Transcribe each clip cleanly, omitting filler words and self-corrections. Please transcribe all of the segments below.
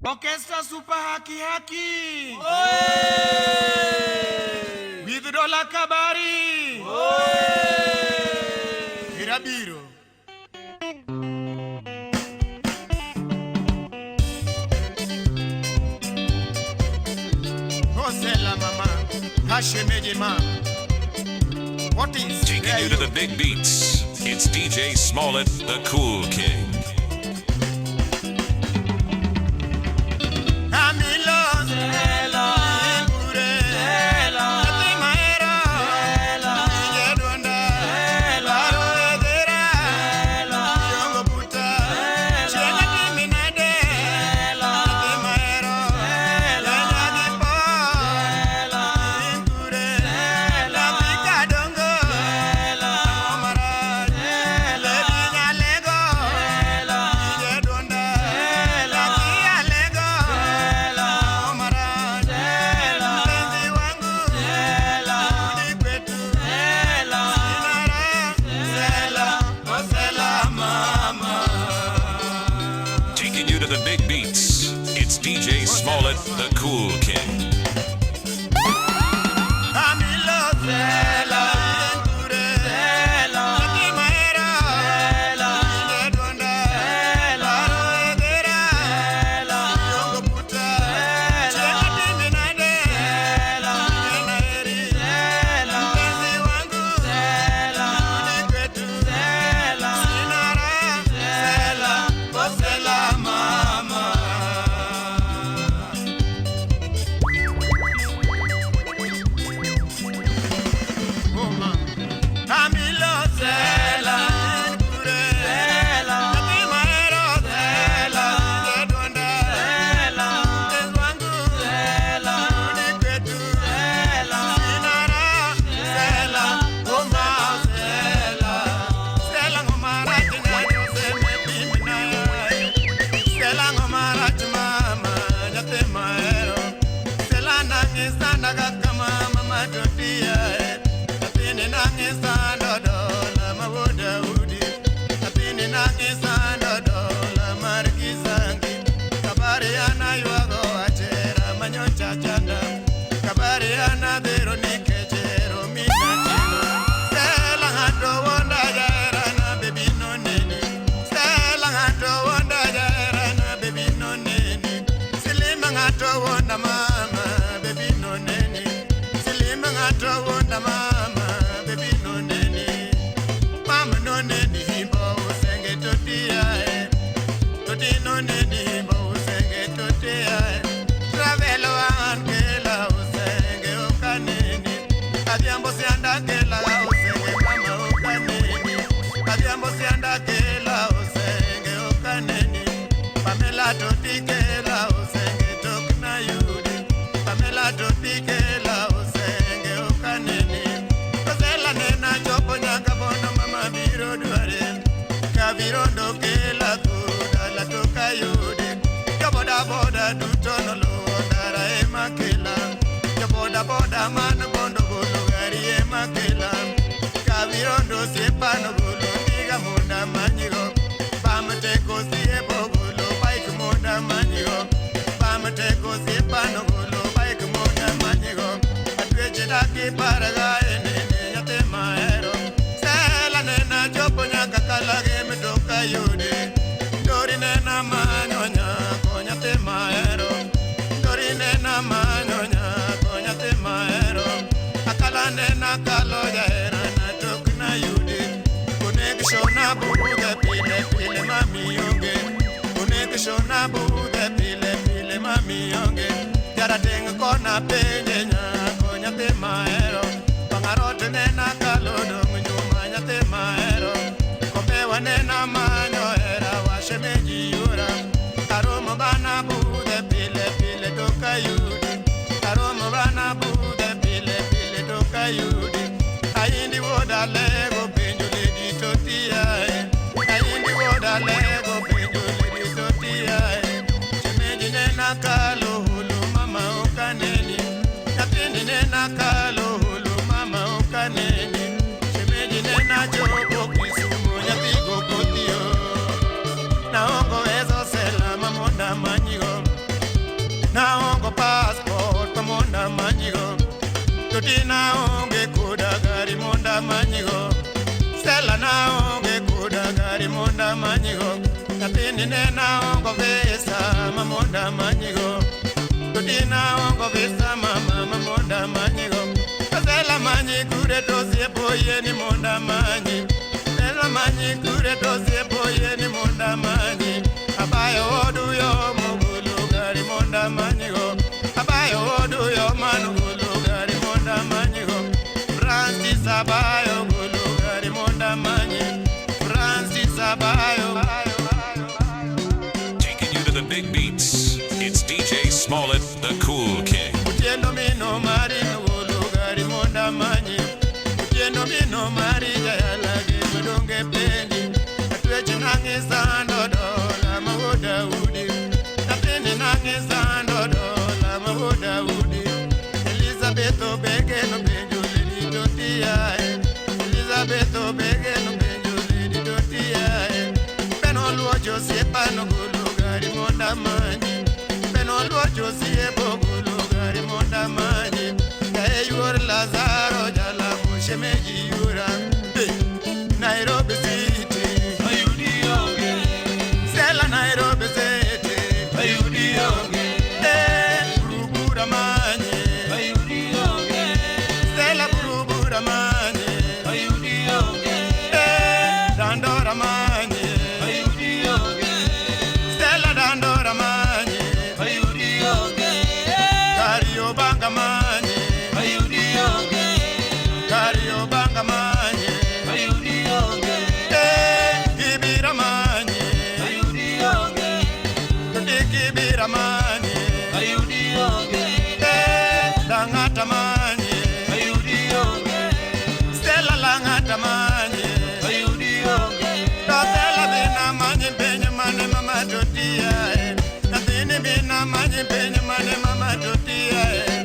Orchestra Super Haki Haki. With Dola Kabari. Irabiro. Hosela mama. Hashemeje ma. What is Taking you to the big beats. It's DJ Smollett, the Cool King. Amilo. Ipure. Nyathi mahero. Winje dwonda. Paro edhera. Iongo buta. Chieng' atimi nade. Nyathi mahero. Lenya gi pon. Ipure. Nyathi kadongo. Ang'o marach. Lady nyalego. Winje dwonda. Nyathi alego. Ang'o marach. Mpenzi wangu. Rudi kwetu. Sina raha. Sela, oh Sela mama. Taking you to the big beats. It's DJ Smollett, the Cool King. Amilo Sela, Ture. Nyathi mahero. Winje dwonda. Paro edhera. Iongo buta. Chieng' atimi nade. Nena heri. Mpenzi wangu. Rudi kwetu. Sina raha. Sela, oh Sela mama. Amilo Sela, Kure. Nyathi mahero. Winje dwonda. Mpenzi wangu. Rudi kwetu. Sina raha. Sela, oh ma Sela. Sela ngoma rach nyayo seme timna. Sela ngoma rach mama nyathi mahero. Sela nang'i sanda kaka mama matotia. Nyathini nang'i sando dola ma wuod Daudi. Nyathini nang'i sando dola mar Kisangi. Kabari an aywago achera manyocha chanda. Kabari an adhero nikech hero mina tino. Sela ng'ato wuonda jaherana baby noneni. Sela ng'ato wuonda jaherana baby noneni. Silima ng'ato wuonda mama baby noneni. Silima ng'ato wuonda mama baby noneni. Mama noneni himbo usenge totia e. Toti noneni himbo usenge totia e. Travelo an kela usenge okaneni. Adhiambo sianda kela usenge mama okaneni. Adhiambo sianda kela usenge okaneni. Pamela toti kela usenge tok na yudi. Pamela toti kela usenge okaneni. Kosela nena chopo nyaka bondo mama biro dware. Kabirondo kela kuru dala tok ayude. Joboda boda duto noluwo ndara ema kela. Joboda boda man bondo golo gari ema kela. Kabirondo osiepa nogolo ndiga monda manyigo. Bam teko osiepo golo bike monda manyigo. Bam teko osiepa nogolo bike monda manyigo. Atweche daki paraga enene nyathi mahero. Sela nena chopo nyaka kalage mtoka yude. Dori nena manyo nyako nyathi mahero. Dori nena manyo nyako nyathi mahero. Akala nena kalo jaherana tok na yude. Connection budhe pile pile mami onge. Connection budhe pile pile mami onge. Jarateng' kona penje nyako nyathi mahero. Pangarot nena kalo dong' nyuma nyathi mahero. Kombewa nena manyo hera washemeji yura. Karomo bana budhe pile pile tok ayudi. Karomo bana budhe pile pile tok ayudi. Aindi wuod alego penjo lady totia e. Aindi wuod alego penjo lady totia e. Shemeji nena kalo hulu mama okaneni. Nyathini nena kalo hulu mama okaneni. Shemeji nena chopo Kisumu nyathi go kothio. Naongo ezo sela mamonda manyigo. naongo pesa mamonda manyigo. Todina ongo pesa mama mamonda manyigo. Sela manyi kure tosiepo yeni monda manyi. Sela manyi kure tosiepo yeni monda manyi. Abayo oduyo mugulu gari monda manyigo. Abayo oduyo manugulu gari monda manyigo. Francis abayo gulu gari monda manyi. Francis abayo. Taking you to the big beats. It's DJ Smollett, the Cool King. Otieno mino mari nugulu gari monda manyi. Otieno mino mari jayalagi medonge penji. Atweche nangi sando dola mawoda udi. Nyathini nangi sando dola mawoda udi. Elizabeth obege no penjo lady totiae. Elizabeth obege no penjo lady totiae. Beno luo Josiepa no gulu gari monda manyi. Beno luo Josiepo gulu gari monda manyi. Kae yuor Lazaro jalamo shemeji yura. Hey, Nairobi City. Ayudi onge, Stella Nairobi City. ayudi onge, Eh, burubura manyi. ayudi onge, Stella burubura manyi. ayudi onge, Eh, dandora manyi. ayudi onge, Stella dandora manyi. ayudi onge, Kariobanga manyi. ayudi onge, Kariobanga manyi. ayudi onge, Eh, Kibira manyi. ayudi onge, Tudi Kibira manyi. ayudi onge, Eh, Lang'ata manyi. ayudi onge, Stella Lang'ata manyi. ayudi onge, Stella bina manyi penye mane mama totia eh. Nyathini bina manyi penye mane mama totia eh.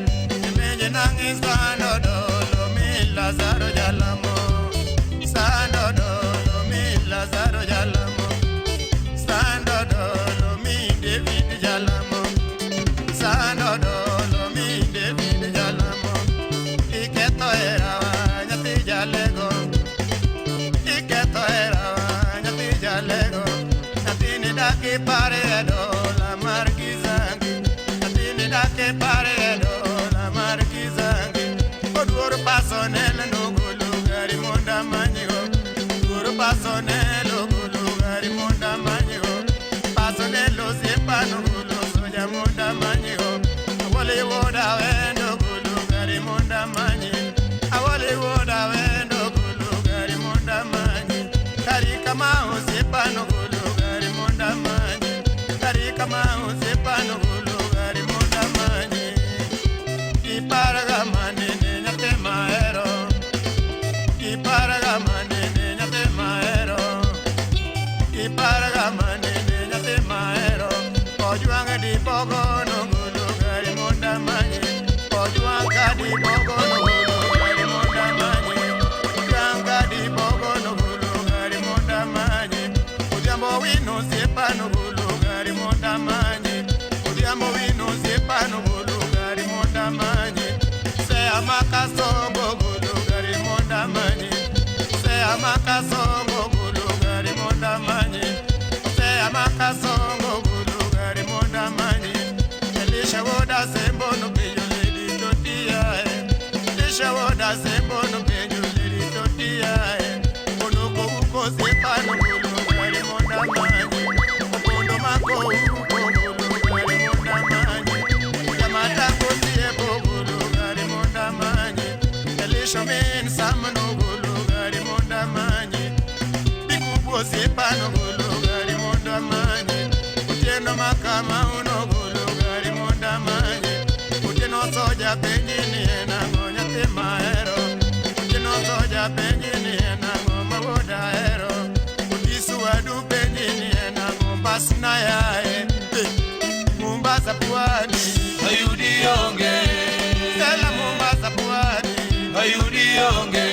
Penye nangi sando dolo mi Lazaro jalamo. Sando dolo mi Lazaro jalamo. Sando dolo mi David jalamo. Sando dolo mi David jalamo. Iketho herawa nyathi jalego. Iketho herawa nyathi jalego. Nyathini dak ipare e dola mar Kizangi. Nyathini dak ipare e dola mar Kizangi. Oduor pasonel nogolo gari monda manyigo. Oduor pasonel ogolo gari monda manyigo. Pasonel osiepa nogolo soja monda manyigo. Awole wuoda wendo golo gari monda manyi. Awole wuoda wendo golo gari monda manyi. Kari kama osiepa nogolo gari monda manyi. Kari kama osiepa nogolo gari monda manyi. Iparaga manene nyathi mahero. Iparaga manene nyathi mahero. Iparaga manene nyathi mahero. Ojwang' dipogo nogolo gari monda manyi. Ojwang' ka dipogo nogolo gari monda manyi. Ojwang' ka dipogo nogolo gari monda manyi. Odhiambo wino osiepa nogolo gari monda manyi. Odhiambo wino osiepa nogolo gari monda manyi. Seya makasongo golo gari monda manyi. Seya makasongo golo gari monda manyi. Seya makasongo golo gari monda manyi. Elisha woda sembo no penjo lady totia eh. Elisha woda sembo no penjo lady totia eh. Onoko uko sepa no golo gari monda manyi. Opondo mako uko golo gari monda manyi. Jamata kosiepo golo gari monda manyi. Elisha min samno golo gari monda manyi. Bikubwo osiepa no golo gari monda manyi. Otieno makama uno golo gari monda manyi. Otieno soja penji ni en ang'o nyathi mahero. Otieno soja penji ni en ang'o ma wuod ahero. Otisu wadu penji ni en ang'o mbasna yae. Eh, Mombasa pwani. ayudi onge, Stella Mombasa pwani. ayudi onge,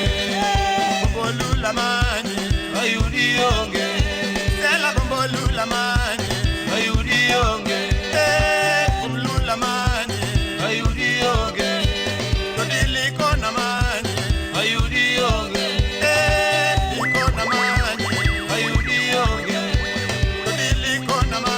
Bombolula manyi. ayudi onge, Stella bombolula manyi. ayudi onge, Eh, bomlula manyi. ayudi onge, Todiliko na manyi. ayudi onge, Eh, liko na manyi. ayudi onge, Todiliko na manyi.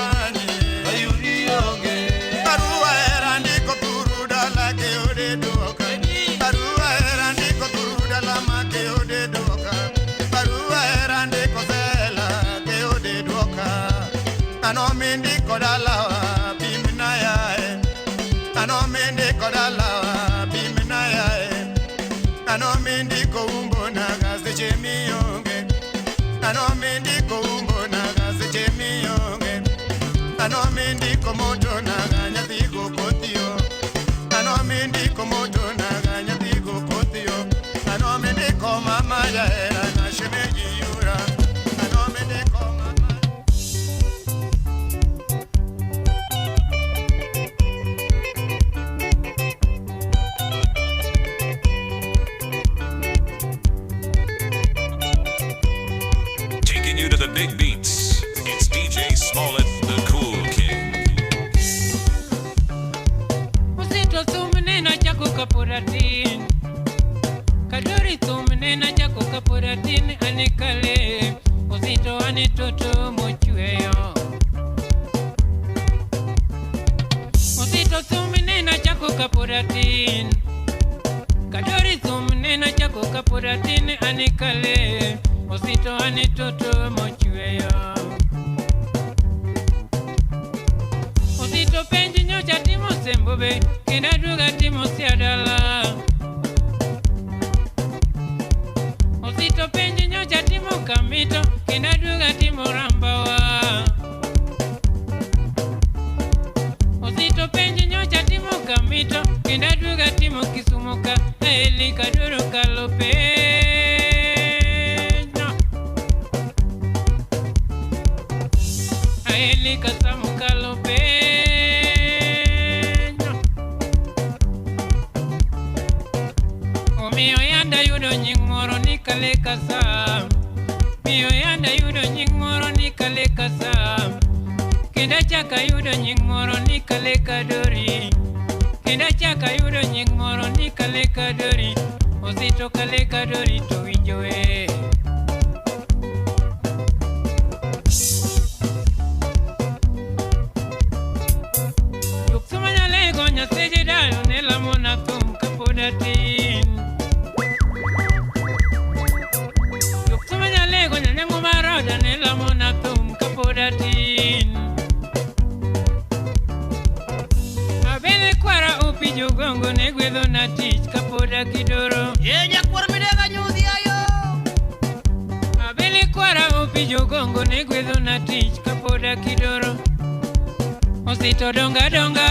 Ano mindiko dalawa pimna yae. Ano mindiko umbo na gaseche mionge. Ano mindiko umbo na gaseche mionge. Ano mindiko moto na nyathi go kothiyo. Ano mindiko moto na nyathi go kothiyo. Ano mindiko mama jahera na shemeji yura. Ano mindiko mama. Taking you to the big beats. It's DJ Smollett, the Cool King. Uzito thum nena chako kapod atin. Kadori thum nena chako kapod atin anikale. Uzito ani toto mochweyo. Uzito thum nena chako kapod atin. Kadori thum nena chako kapod atin anikale. Uzito ani toto mochweyo. Uzito penj nyocha timo sembo be kendo aduogo atimo siadala. Uzito penj nyocha timo kamito kendo aduogo atimo rambawa. Uzito penj nyocha timo kamito kendo aduogo atimo Kisumo ka eli kadoro kalo penyo. Aeli kasamu kalo penyo. Omiyo yanda yudo nying moro ni kale kasam. Miyo yanda yudo nying moro ni kale kasam. Kendo achako ayudo nying moro ni kale kadori. Kendo achako ayudo nying moro ni kale kadori. Osito kale kadori to winjo we. Juk suma nyalego nyaseche dayo ne lamona thum kapod atin. Juk suma nyalego nyanyango maroda ne lamona thum kapod atin. Abele kwara opijo gongo ne gwedho na tich kapod akidoro. Ye nyakwar midega nyudhi ayo. Abele kwara opijo gongo ne gwedho na tich kapod akidoro. Osito donga donga.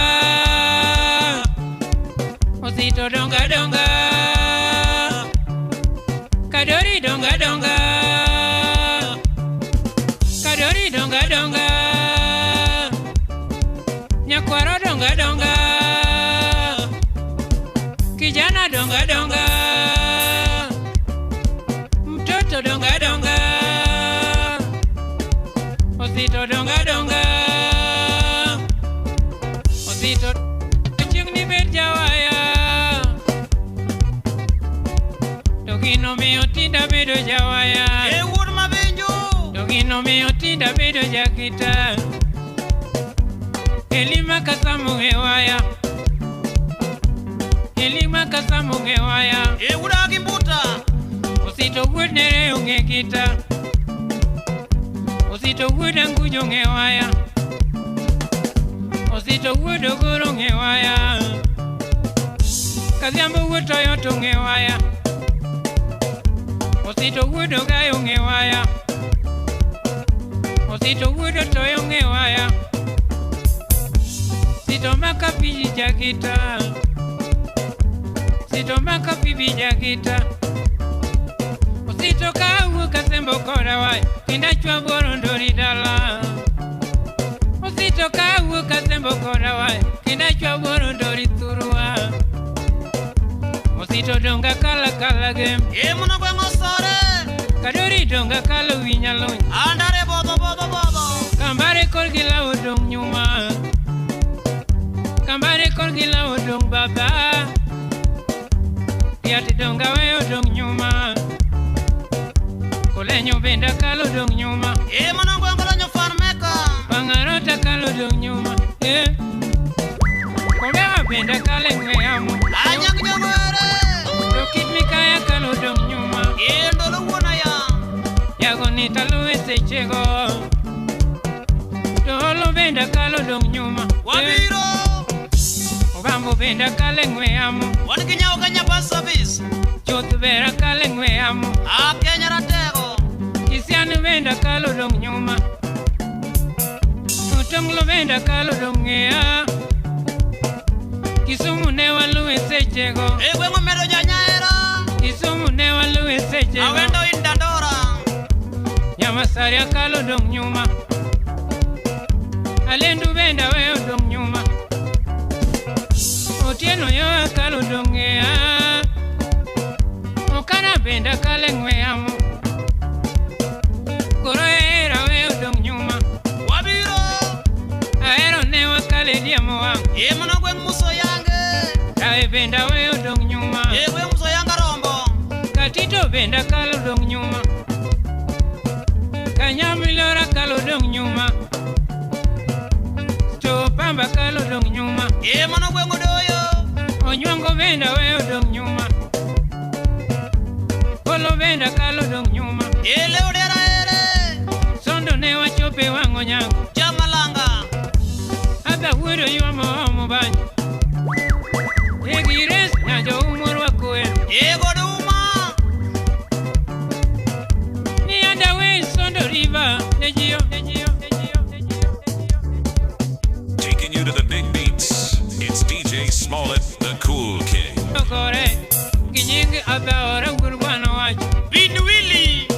Osito donga donga. Kadori donga donga. Kadori donga donga. Nyakwaro donga donga. Kijana donga donga. Mtoto donga donga. Osito donga donga. Osito chieng' ni bed jawaya. To gino miyo tinda bedo jawaya. E wuod mabenjo. To gino miyo tinda bedo jakita. Elima kasamu e waya. Elima kasamu e waya. E wuod gi mbuta. Osito wuod nere ong'e kita. Osito wuod angujo ong'e waya. Osito wuod ogoro ong'e waya. Kadhiambo wuod toyota ong'e waya. Osito wuod ogayo ong'e waya. Osito wuod otoyo ong'e waya. Sito maka piji jakita. Sito maka pibi jakita. Osito ka wuok asembo koda waya. Kendo achwa boro ndori dala. Osito ka wuok asembo koda waya. Kendo achwa boro ndori thurwa. Osito donga kala kala gem. E muno gweng'o sore. Kadori donga kalo winyalony. Andare bodho bodho bodho. Kambare korgi lawo dong nyuma. Kambare korgi lawo dong baba. Piati donga weyo dong nyuma. Kolenyo benda kalo dong nyuma. E muno gweng'o lonyo fan meka. Pangarota kalo dong nyuma. Eh. Kobewa benda kale ngwe amo. Anyang' nyong'o ere. To kit mikaya kalo dong nyuma. E ndolo wuon aya. Yago ni taluwe sechego. To holo benda kalo dong nyuma. Wabiro. Obambo Agwambo bende akale ng'we yamo. Wan gi nyawo Kenya Bus Service. Chuth ber akale ng'we yamo. A Kenya ratego. Kisian bende akalo dong' nyuma. Otonglo bende akalo dong' ng'eya. Kisumu ne waluwe sechego. E gweng' omedo janyaera. Kisumu ne waluwe sechego. Awendo in Dandora. Nyamasari akalo dong' nyuma. Alendu bende aweyo dong' nyuma. Otieno yo akalo dong' ng'eya. Okana bende akale ng'we yamo. Koro ahero aweyo dong' nyuma. Wabiro. Ahero ne wakale diemo wang'. E mano gweng' Muso Yange. Rawe bende aweyo dong' nyuma. E gweng' Muso Yanga Rombo. Katito bende akalo dong' nyuma. Kanyamilora akalo dong' nyuma. Sto pamba akalo dong' nyuma. E mano gweng' Odoyo. Onywango bende aweyo dong' nyuma. Kolo bende akalo dong' nyuma. E leo dera ere. Sondo ne wachope wang' onyango. Jamalanga. Adha wuodo ywamo omo banjo. Egires nyajo umorwako wendo. E goduma. Ni anda we Sondo River. Ne jiyo, ne jiyo, ne jiyo, ne jiyo, ne jiyo, ne jiyo. Taking you to the big beats. It's DJ Smollett, the Cool King. Kore gi nying Adhaora wuod gwano wacho. Bin Willy.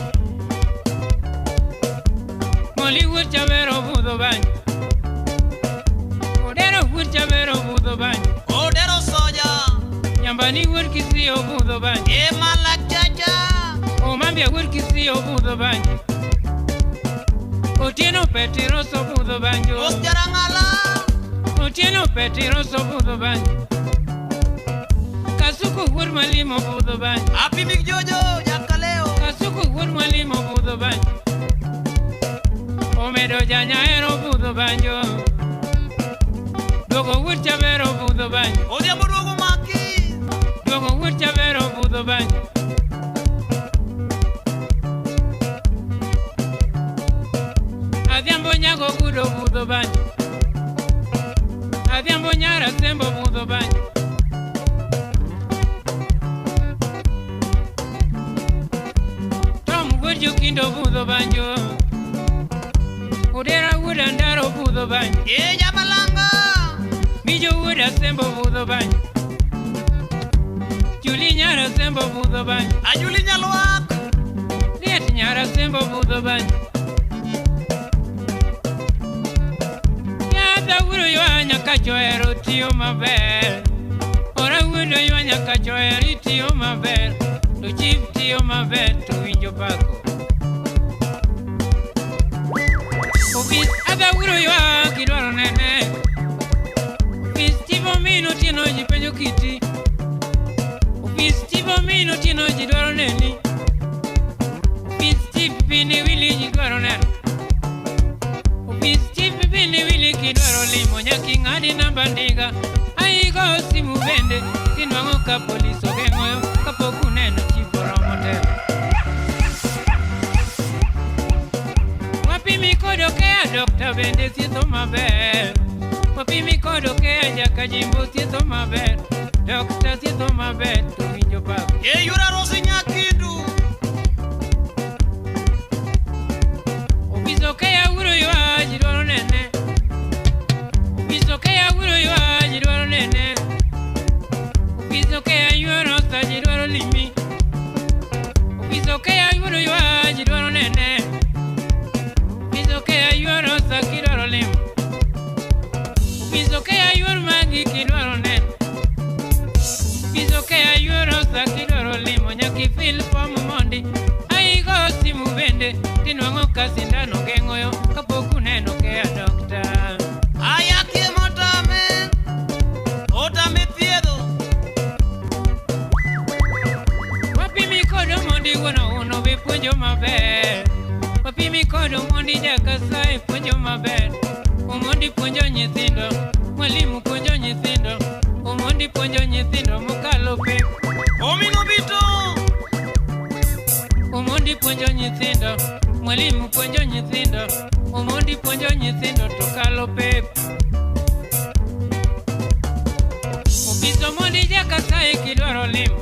Moli wuod Chabero budho banjo. Odero wuod Chabero budho banjo. Odero soja. Nyambani wuod Kisii obudho banjo. E malak chacha. Omambia wuod Kisii obudho banjo. Otieno Petiros obudho banjo. Os jarangala. Otieno Petiros obudho banjo. Kasuku wuod Mwalimu obudho banjo. Happy Big Jojo Jakaleo. Kasuku wuod Mwalimu obudho banjo. Omedo janyaero obudho banjo. Duogo wuod Chabero obudho banjo. Odhiambo duogo maki. Duogo wuod Chabero obudho banjo. Adhiambo nyago gudo obudho banjo. Adhiambo nyara sembo obudho banjo. Tom wuod Jokindo obudho banjo. Odera wuod Andaro obudho banjo. E jamalanga. Mijo wuod Asembo obudho banjo. Juli nyara Asembo obudho banjo. Ajuli nyalwak. Liet nyara Asembo obudho banjo. Yadha wuodo ywa nyaka choero tiyo maber. Ora wuodo ywa nyaka choero itiyo maber. To chief tiyo maber to winjo pako. Ofis adha wuodo ywa kidwaro nene. Ofis chief omino otieno ji penjo kiti. Ofis chief omino otieno ji dwaro neni. Ofis chief pini wili ji dwaro neno. Ofis chief pini wili kidwaro limo nyaka ing'adi namba ndiga. Aigo simu bende tinwang'o ka polis ogeng'o kapok uneno chief oromo telo. Wapimi kod Okeya dokta bende thietho maber. Wapimi kod Okeya jakajimbo thietho maber. Dokta thietho maber to winjo pako. E yura Rosi nyakindu. Ofis Okeya wuodo ywa ji dwaro nene. Ofis Okeya wuodo ywa ji dwaro nene. Ofis Okeya yuoro sa ji dwaro limi. Ofis Okeya wuodo ywa ji dwaro nene. Ofis Okeya yuoro sa kidwaro limo. Ofis Okeya yuor magi kidwaro neno. Ofis Okeya yuoro sa kidwaro limo nyaka ifil fom mondi. Aigo simu bende tinwang'o ka sindano geng'o yo kapok uneno Okeya dokta. Ayakie motame. Otame thiedho. Wapimi kod Omondi wuon Ouno be puonjo maber. Wapimi kod Omondi Jakasai puonjo maber. Omondi puonjo nyithindo, mwalimu puonjo nyithindo. Omondi puonjo nyithindo mokalo pep. Omino bito. Omondi puonjo nyithindo, mwalimu puonjo nyithindo. Omondi puonjo nyithindo to kalo pep. kidwaro limo.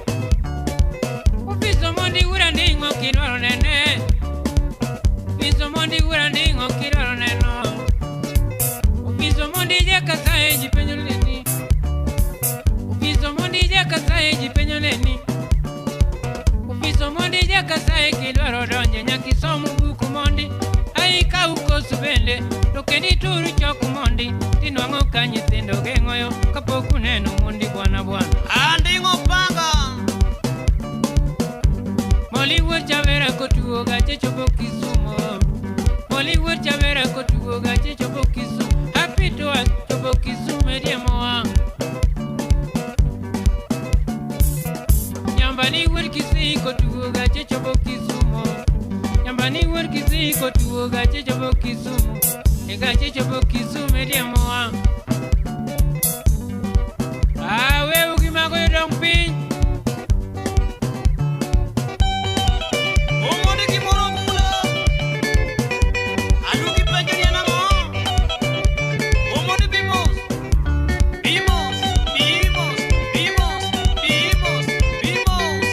Ofiso mondi ura nding'o kidwaro nene. Ofiso mondi ura nding'o kidwaro neno. Ofiso mondi jakasaye ji penjo neni. Ofiso mondi jakasaye ji penjo neni. Ofiso mondi jakasaye kidwaro donje nyaka isom buku mondi. Ai kaw kosu bende to kendo itur chok mondi tinwang'o ka nyithindo geng'o yo kapok uneno mondi bwana bwana. Anding'o panga. Moli wuod Chavera kotugo gache chopo Kisumo. Moli wuod Chavera kotugo gache chopo Kisumo. Happy to us chopo Kisumo e diemo wang'. Nyambani wuod Kisii kotugo gache chopo Kisumo. Nyambani wuod Kisii kotugo gache chopo Kisumo. E gache chopo Kisumo e diemo wang'. Awe ugimago dong piny. Omondi gimoro mulo. Adugi penjo ni en ang'o? Omondi bimos. Bimos, bimos, bimos, bimos, bimos.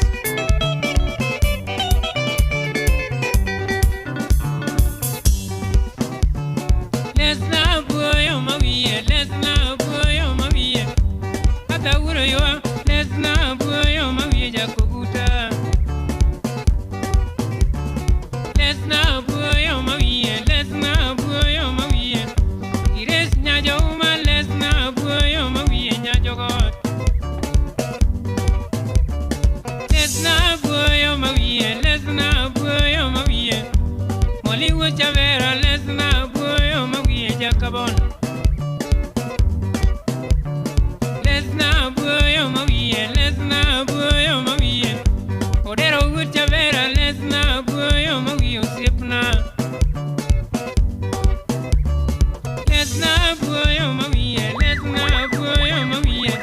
Lesna buoyo mawiye, lesna buoyo mawiye. Kata wuro yo, lesna buoyo mawiye jakoguta. Lesna buoyo mawiye, lesna buoyo mawiye. Ires nyajouma, lesna buoyo mawiye nyajogot. Lesna buoyo mawiye, lesna buoyo mawiye. Moli wuod Chavera, lesna buoyo mawiye jakabon. Lesna buoyo mawiye, lesna buoyo mawiye. Odero wuod Chavera, lesna buoyo mawiye osiepna. Lesna buoyo mawiye, lesna buoyo mawiye.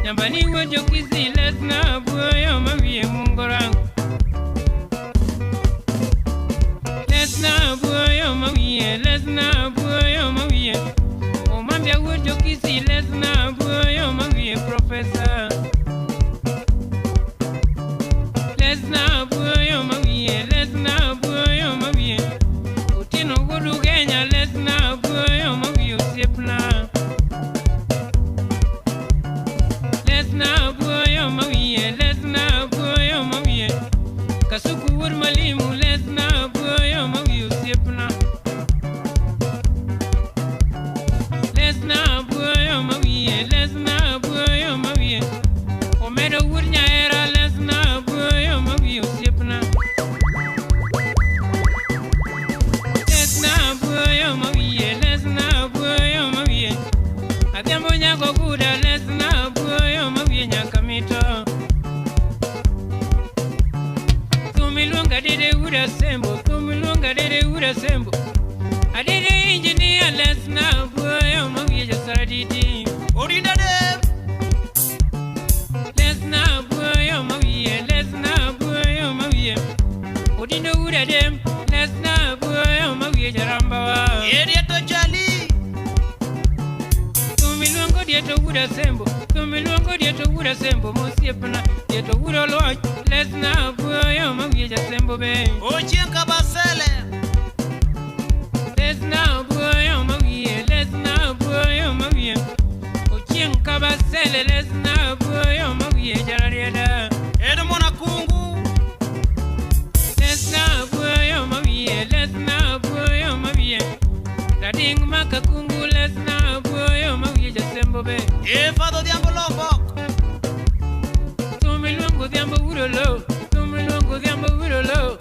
Nyambani wuod Jokisi, lesna buoyo mawiye mungorango. Lesna buoyo mawiye, lesna buoyo mawiye. Omambia wuod Jokisi, lesna buoyo mawiye profesa. Lesna buoyo mawiye, lesna buoyo mawiye. Otieno wuod Ugenya, lesna buoyo mawiye osiepna. Lesna buoyo mawiye, lesna buoyo mawiye. Kasuku wuod Malimu, lesna buoyo mawiye osiepna. Lesna buoyo mawiye, lesna buoyo mawiye. Omedo wuod Nyaera, lesna buoyo mawiye osiepna. Lesna buoyo mawiye, lesna buoyo mawiye. Adhiambo nyago guda, lesna buoyo mawiye nyaka mito. Thum iluongo adede wuod Asembo, thum iluongo adede wuod Asembo. Adede engineer, lesna buoyo mawiye jasaradidi. Odinda dem. Lesna buoyo mawiye, lesna buoyo mawiye. Odindo wuod Adem, lesna buoyo mawiye jarambawa. Edieto chali. Thum iluongo dieto wuod Asembo, thum iluongo dieto wuod Asembo mosiepna. Dieto wuod Oluoch, lesna buoyo mawiye jasembo be. Ochieng' Kabasele. Lesna buoyo mawiye, lesna buoyo mawiye. Ochieng' Kabasele, lesna buoyo mawiye jararieda. Edmond Akungu. Lesna buoyo mawiye, lesna buoyo mawiye. Rading makakungu, lesna buoyo mawiye jasembo be. E Fadho Odhiambo Lombok. Thum iluongo Odhiambo wuod Oloo, thum iluongo Odhiambo wuod Oloo.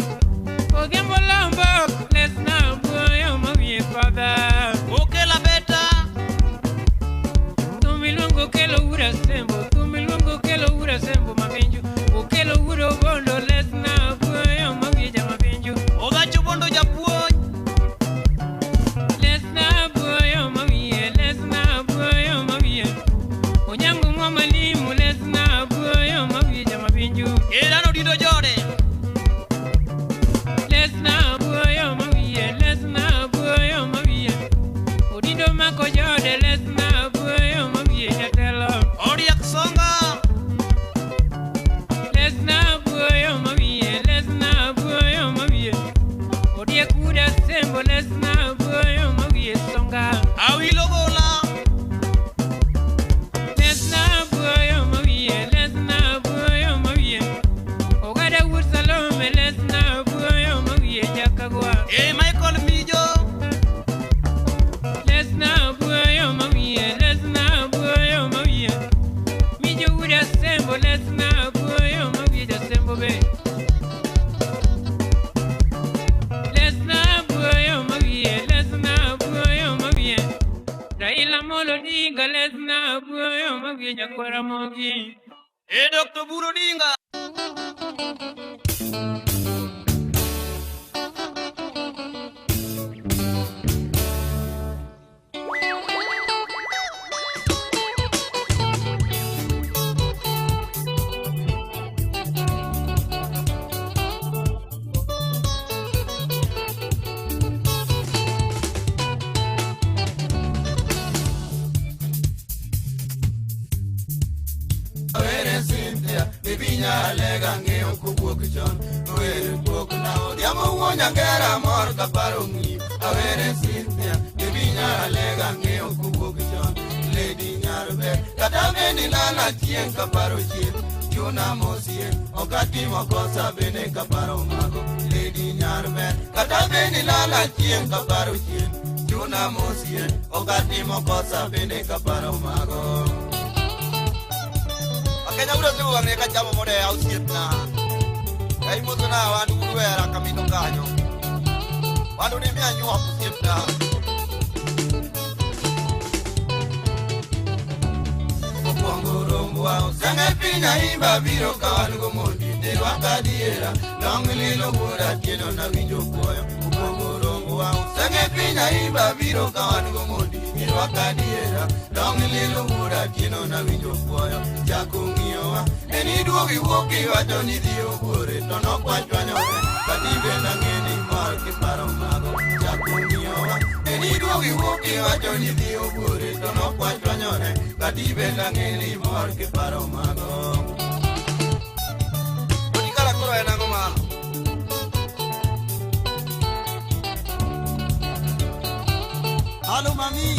Odhiambo Lombok, lesna buoyo mawiye father. Okela Beta. Thum iluongo Okelo wuod Asembo, thum iluongo Okelo wuod Asembo mabinju. Okelo wuod Obondo, lesna buoyo mawiye jamabinju. Ogacho Bondo japuonj. Lesna buoyo mawiye, lesna buoyo mawiye. Onyango mwa malimu, lesna buoyo mawiye jamabinju. Edan Odindo Jode. Lesna buoyo mawiye, lesna buoyo mawiye. Odindo mako jode, lesna buoyo mawiye jatelo. Odiak Songa. na abuoyo magi nyakwara mogi. E Dr. Buro Dinga. Nyangera mor kaparo ng'i awere Cynthia bibi nyara lega ng'eyo kowuok chon lady nyarbe kata bende lala chieng' kaparo chien chuna mosie ok atimo kosa bende kaparo mago lady nyarbe kata bende lala chieng' kaparo chien chuna mosie ok atimo kosa bende kaparo mago. Akenya uro sibu wang'e ka chamo mode osiepna. Ai moto na wandu wera kamino kanyo. Wandu ni mia nyuok osiepna. Mokwongo rombo osenge piny aimba biro ka wan go mondi nirwaka adiera long lilo wuora tieno nawinjo kuoyo. Mokwongo rombo osenge piny aimba biro ka wan go mondi nirwaka adiera long lilo wuora tieno nawinjo kuoyo. Chako ng'iyowa en iduogo iwuok iwacho ni dhi obuore to nokwachwanyore katibe nang'e ni mor kiparo mago. Chako ng'iyowa en iduogo iwuok iwacho ni dhi obuore to nokwachwanyore katibe nang'e ni mor kiparo mago. Odikala koro en ang'o mano? Halo mami.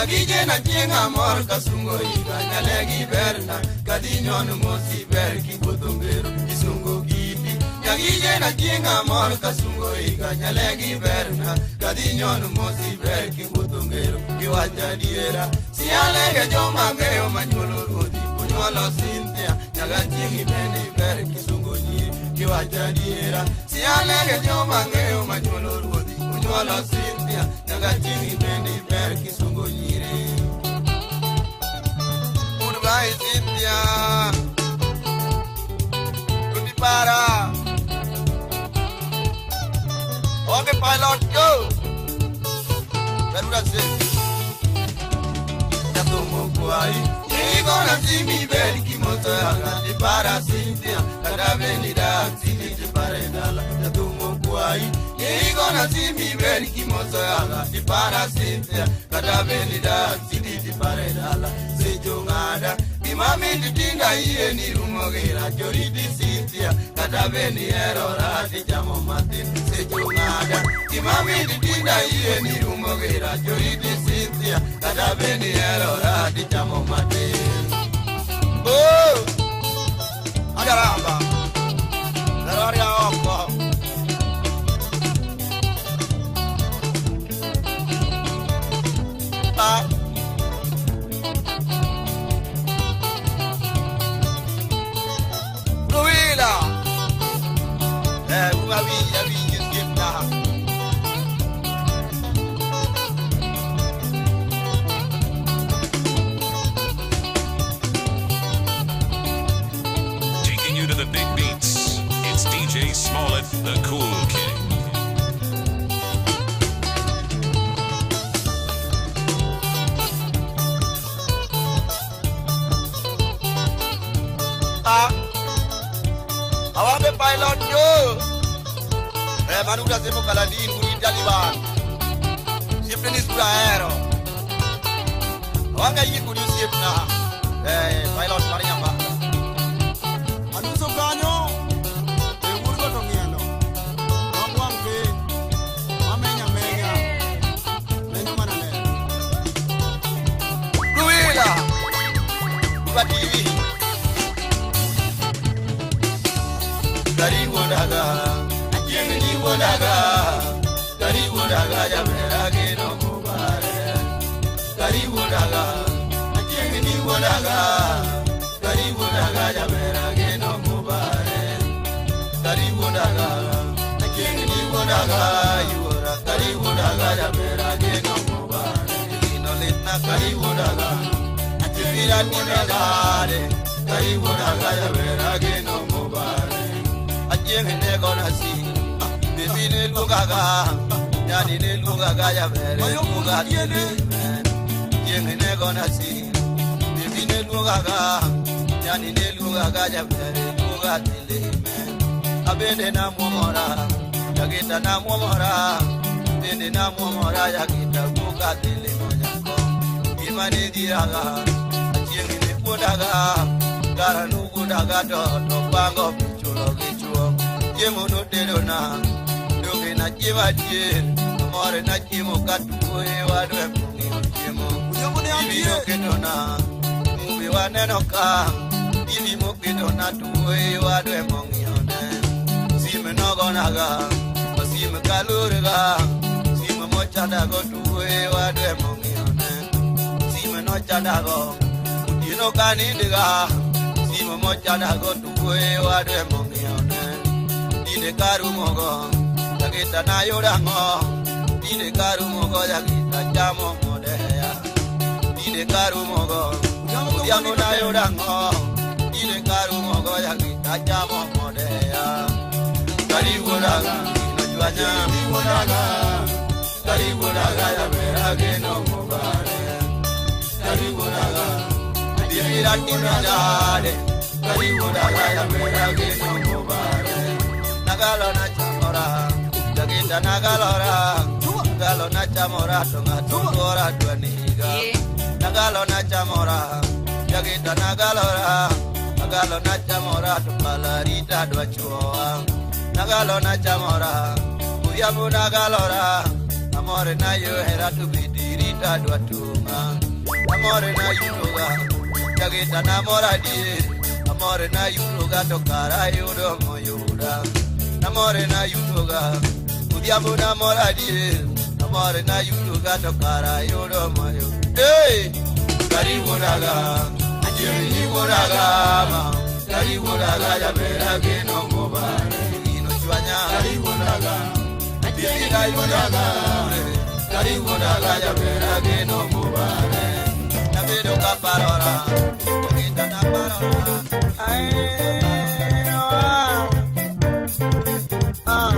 Nyagije na chieng' amor kasungo higa nyalegi berna kadhi nyon mosi ber kiwuotho ngero isungo kiti. Nyagije na chieng' amor kasungo higa nyalegi berna kadhi nyon mosi ber kiwuotho ngero giwacho adiera sialege joma ng'eyo manyuolo ruodhi onyuolo Cynthia nyaga chieng' bende ber kisungo nyiri giwacho adiera sialege joma ng'eyo manyuolo ruodhi onyuolo Cynthia nyaga chieng' bende ber kisungo nyiri. Goodbye Cynthia. Goodbye. Okay pilot go. Berura se. Jatumo kwai igona simi ber kimoto yaga dipara Cynthia kata bende dak sini dipare dala. Jatumo kwai igona simi ber kimoto yaga dipara Cynthia kata bende dak sini dipare dala. Secho ng'ada gima mit tinda iye ni rumo gira joriti Cynthia kata bende ihero tichamo matin. Secho ng'ada gima mit tinda iye ni rumo gira joriti Cynthia kata bende ihero tichamo matin. Oh! Agaramba. Daroria oko. Bye. Ruila. Uwa osiepna. Taking you to the big beats. It's DJ Smollett, the Cool King. Awabe pilot yo. Manuda semo kaladin kuri Taliban. Siepni sura hero. Awanga yi kuri siepna. Pilot mar nyamba. Anuso kanyo. E wurgo to ng'ielo. Wangwang' piny. Wamenya menya. Menyo mana ler. Ruila. Uba TV. Karibu daga, achieng' ni daga, karibu daga jamera geno mubare. Karibu daga, achieng' ni daga, karibu daga jamera geno mubare. Karibu daga, achieng' ni daga yuora karibu daga jabera geno mobare gino litna karibu daga atibira timedare karibu daga jabera geno mobare ajieng ne gona si baby ne lugaga yani ne lugaga jabere lugaga ajieng ne gona si baby ne lugaga yani ne lugaga jabere lugaga tile abende na mwomora yagita na mwomora bende na mwomora yagita kuka tele monyako imani diraga achieng ne kudaga gara nukudaga to to pango pichulo gichuo chiemo notero na doge na chiema dier amore na chiemo katuoe wadwe mong'eyo chiemo ibiro ketona mumbi waneno ka ibi moketona tuoe wadwe mong'eyo ne sime nogonaga osime kalurga sime mochadago tuoe wadwe mong'eyo ne sime nochadago otieno kanindiga sime mochadago tuoe wadwe mong'eyo ne dine karumogo jagita nayudang'o dine karumogo jagita chamo modeya dine karumogo odhiambo nayudang'o dine karumogo jagita chamo modeya karibu daga inochwanya karibu daga jabera geno mobare karibu daga adibira timidade karibu daga jabera geno mobare nagalo na chamora jagita nagalora nagalo na chamora to ng'ato ora dwaniga nagalo na chamora jagita nagalora nagalo na chamora to palarita dwachuoa nagalo na chamora odhiambo nagalora amore na yohera to bidirita dwatunga amore na yutoga jagita namora dier amore na yutoga to kara yudo moyuda amore na yutoga odhiambo namora dier amore na yutoga to kara yudo moyuda hey karibu daga ajieni daga ma karibu daga jabera geno mobare inochwanya karibu daga ajieni daga karibu daga jabera geno mobare nabedo kaparora jagita naparora ai ah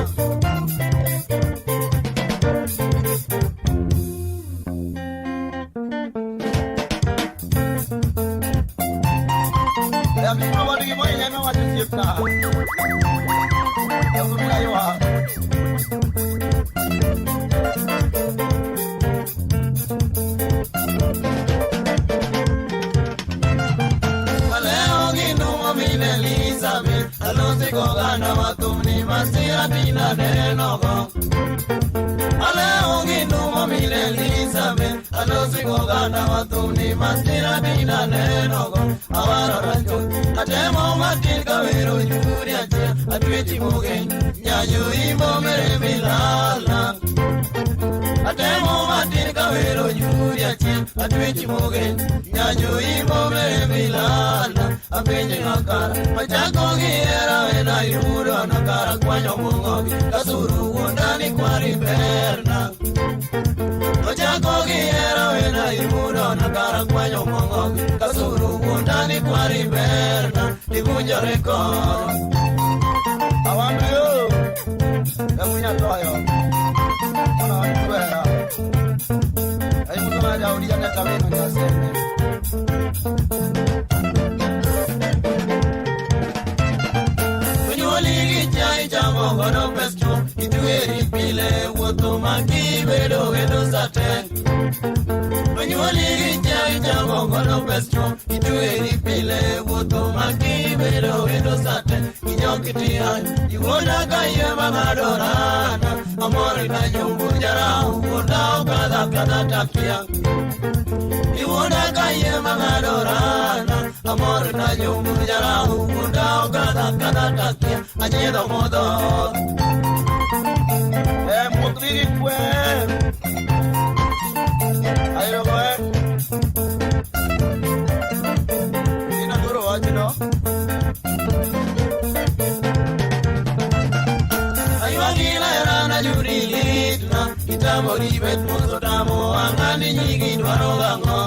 Itamori bet moso tamo angani nyigi dwaro gang'o.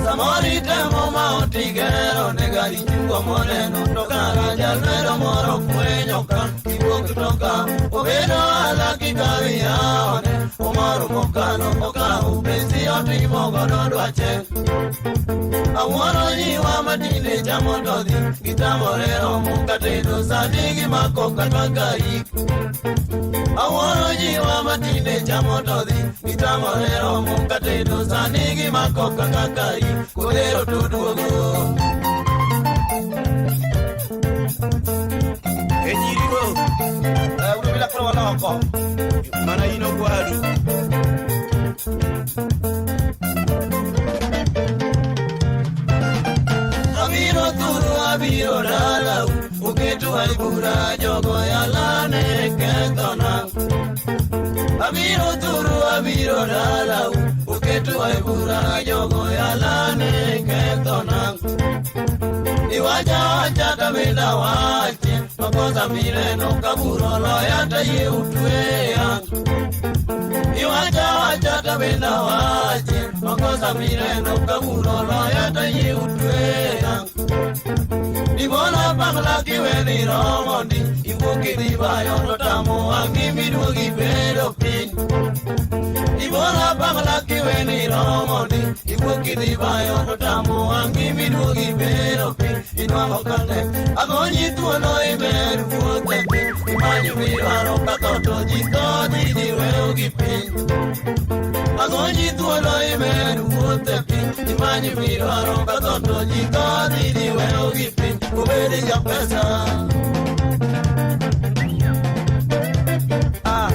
Samori temo ma otigero ne gari chungo moneno to kara jalwero moro fwenyo ka iwuok to ka obedo alaki kawiyaone omoro mokalo okawo pesi otimo godo dwache. Awuoro nyiwa matinde chamo to dhi gitamore romo katedo sani gimako kata kaik. Awuoro nyiwa matinde chamo to dhi gitamore romo katedo sani gimako kata kaik kodhero to duogo. E nyirigo Urubila koro waloko mana in okwadu. Abiro thuru abiro dalau oketo e bura jogo yalane kethona. Abiro thuru abiro dalau oketo e bura jogo yalane kethona. Iwacha wacha tabenda wache makosa mineno kaburo loya tayie utweya. Iwacha wacha tabenda wache makosa mineno kaburo loya tayie utweya. Ibola pangla kiweni romondi iwuok idhi bayo to tamo wang'i miduogi bedo piny. Ibola pangla kiweni romondi iwuok idhi bayo to tamo wang'i miduogi bedo piny. Inwang'o katek agonyi thuolo imer wuoth e piny imanyo midwaro ka tho to ji tho dhi ji weyo gi piny. Agonyi thuolo imer wuoth e piny imanyo midwaro ka tho to ji tho dhi ji weyo gi piny. Obedi ja pesa. Ah.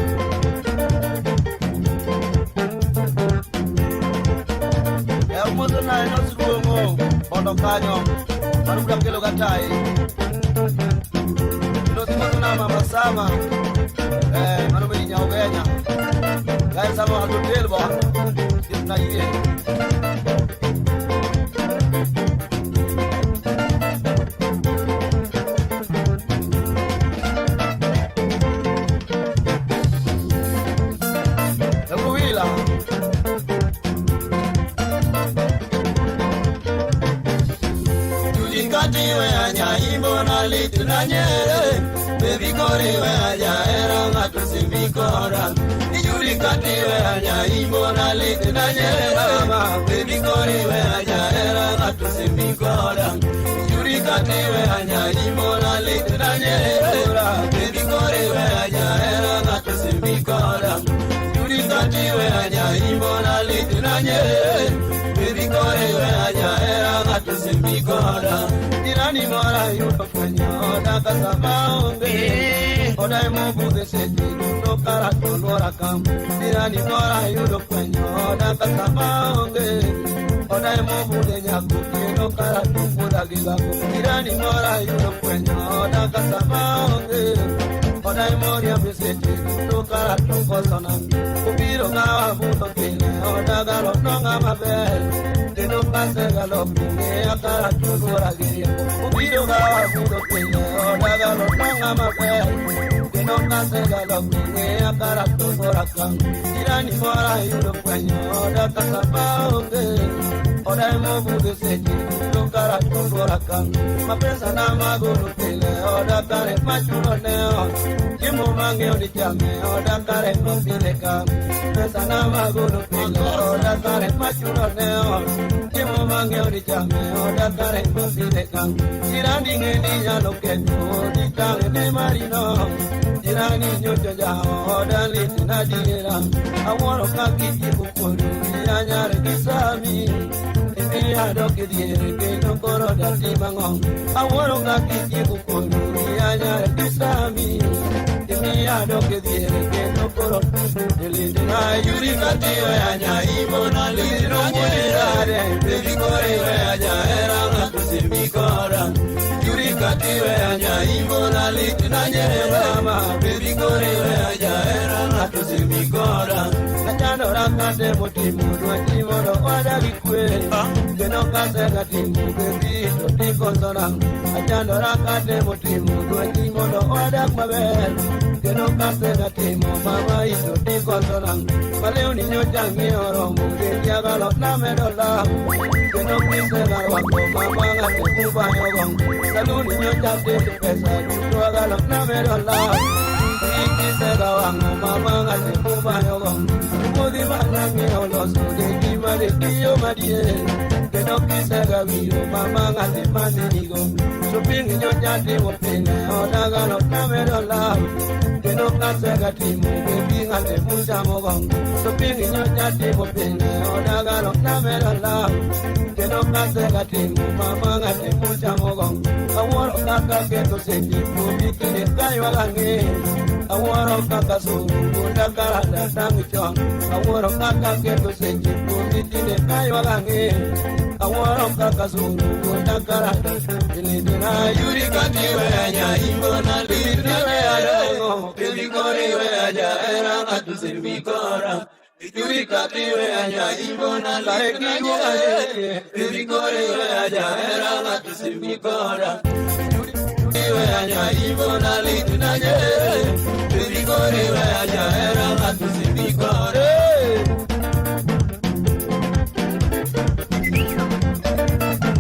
Wuotho nae nosuong'o mondo kanyo marubra kelo gatai. Nosuong'o na mama sama mano bedi nyaugenya. Kae sama hotel bo na yie. Wila. Tulikatiwe anyaimbo na litu na nyere Baby koriwe anyaera ng'ato simbikora. Ijulikatiwe anyaimbo na litu na nyere Baby koriwe anyaera ng'ato simbikora. Ijulikatiwe anyaimbo na litu na nyere Baby koriwe anyaera ng'ato simbikora. Ijulikatiwe anyaimbo na litu na nyere Baby koriwe anyaera ng'ato simbikora. Jirani mora yudo fwenyo oda kasa maonge oda emobudhe seche duto kara to luora kam. Jirani mora yudo fwenyo oda kasa maonge oda emobudhe nyakotieno kara to budha gi dhako. Jirani mora yudo fwenyo oda kasa maonge oda emoriambe seche duto kara to kosona. Obiro gawa budho pile oda galo nong'a maber kendo kasegalo king'eya kara to luora gi riembo. Obiro gawa budho pile oda galo nong'a maber kendo kasegalo king'eya kara to luora kam. Jirani mora yudo fwenyo oda kasa maonge oda emobudho seche duto kara to luora kam. Mapesa na magolo pile oda kare machulo ne ot chiemo mang'iewo ni chame oda kare mopile kam. Pesa na magolo pile oda kare machulo ne ot chiemo mang'iewo ni chame oda kare mopile kam. Jirani ng'e ni nyalo ketho odi tang' ne marino. Jirani nyocha jaoda lit na diera awuoro kaka ijiwo kodu anyare gi sami. Imiya dok e diere kendo koro datim ang'o. Awuoro kaka ijiwo kodu anyare gi sami. Imiya dok e diere kendo koro litna. Ijulikatiwe anyaimbo na litu na nyere Baby koriwe anyaera ng'ato simbikora. Ijulikatiwe anyaimbo na litu na nyere Baby koriwe anyaera ng'ato simbikora. Achandora katemo timo dwachi mondo oda gi kwe kendo kasegatimo bebi to tikosona. Achandora katemo timo dwachi mondo odak maber kendo kasegatimo mama ito tikosona. nyochang'iyo romo Diagalo na medola Kendo kisega rwako mama ng'ate kubayogo Saluni nyocha tinde pesa duto agalo na medola Kisega wang'o mama ng'ate kubayogo Modhi manang'iyo loso degi madetiyo madiere Kendo kisega wiro mama ng'ate manenigo Shopping nyocha timo pile odagalo na medola Kendo kasega timo baby ng'ate muchamogo Shopping nyocha timo pile odagalo na medola Kendo kasega timo mama ng'ate muchamogo Awuoro kaka ketho seche kuomi kinde kaywago ang'e Awuoro kaka somo bunda karata tang' chon Awuoro kaka ketho seche kuomi tinde kaywago ang'e Awuoro kaka somo bunda karata Ilidina yuri katiweya imbona litna weya Kilikori weya era ng'ato Yuri katiweya imbona litna Kilikori weya era ng'ato simikora Weya imbona litna Kilikori weya era ng'ato simikora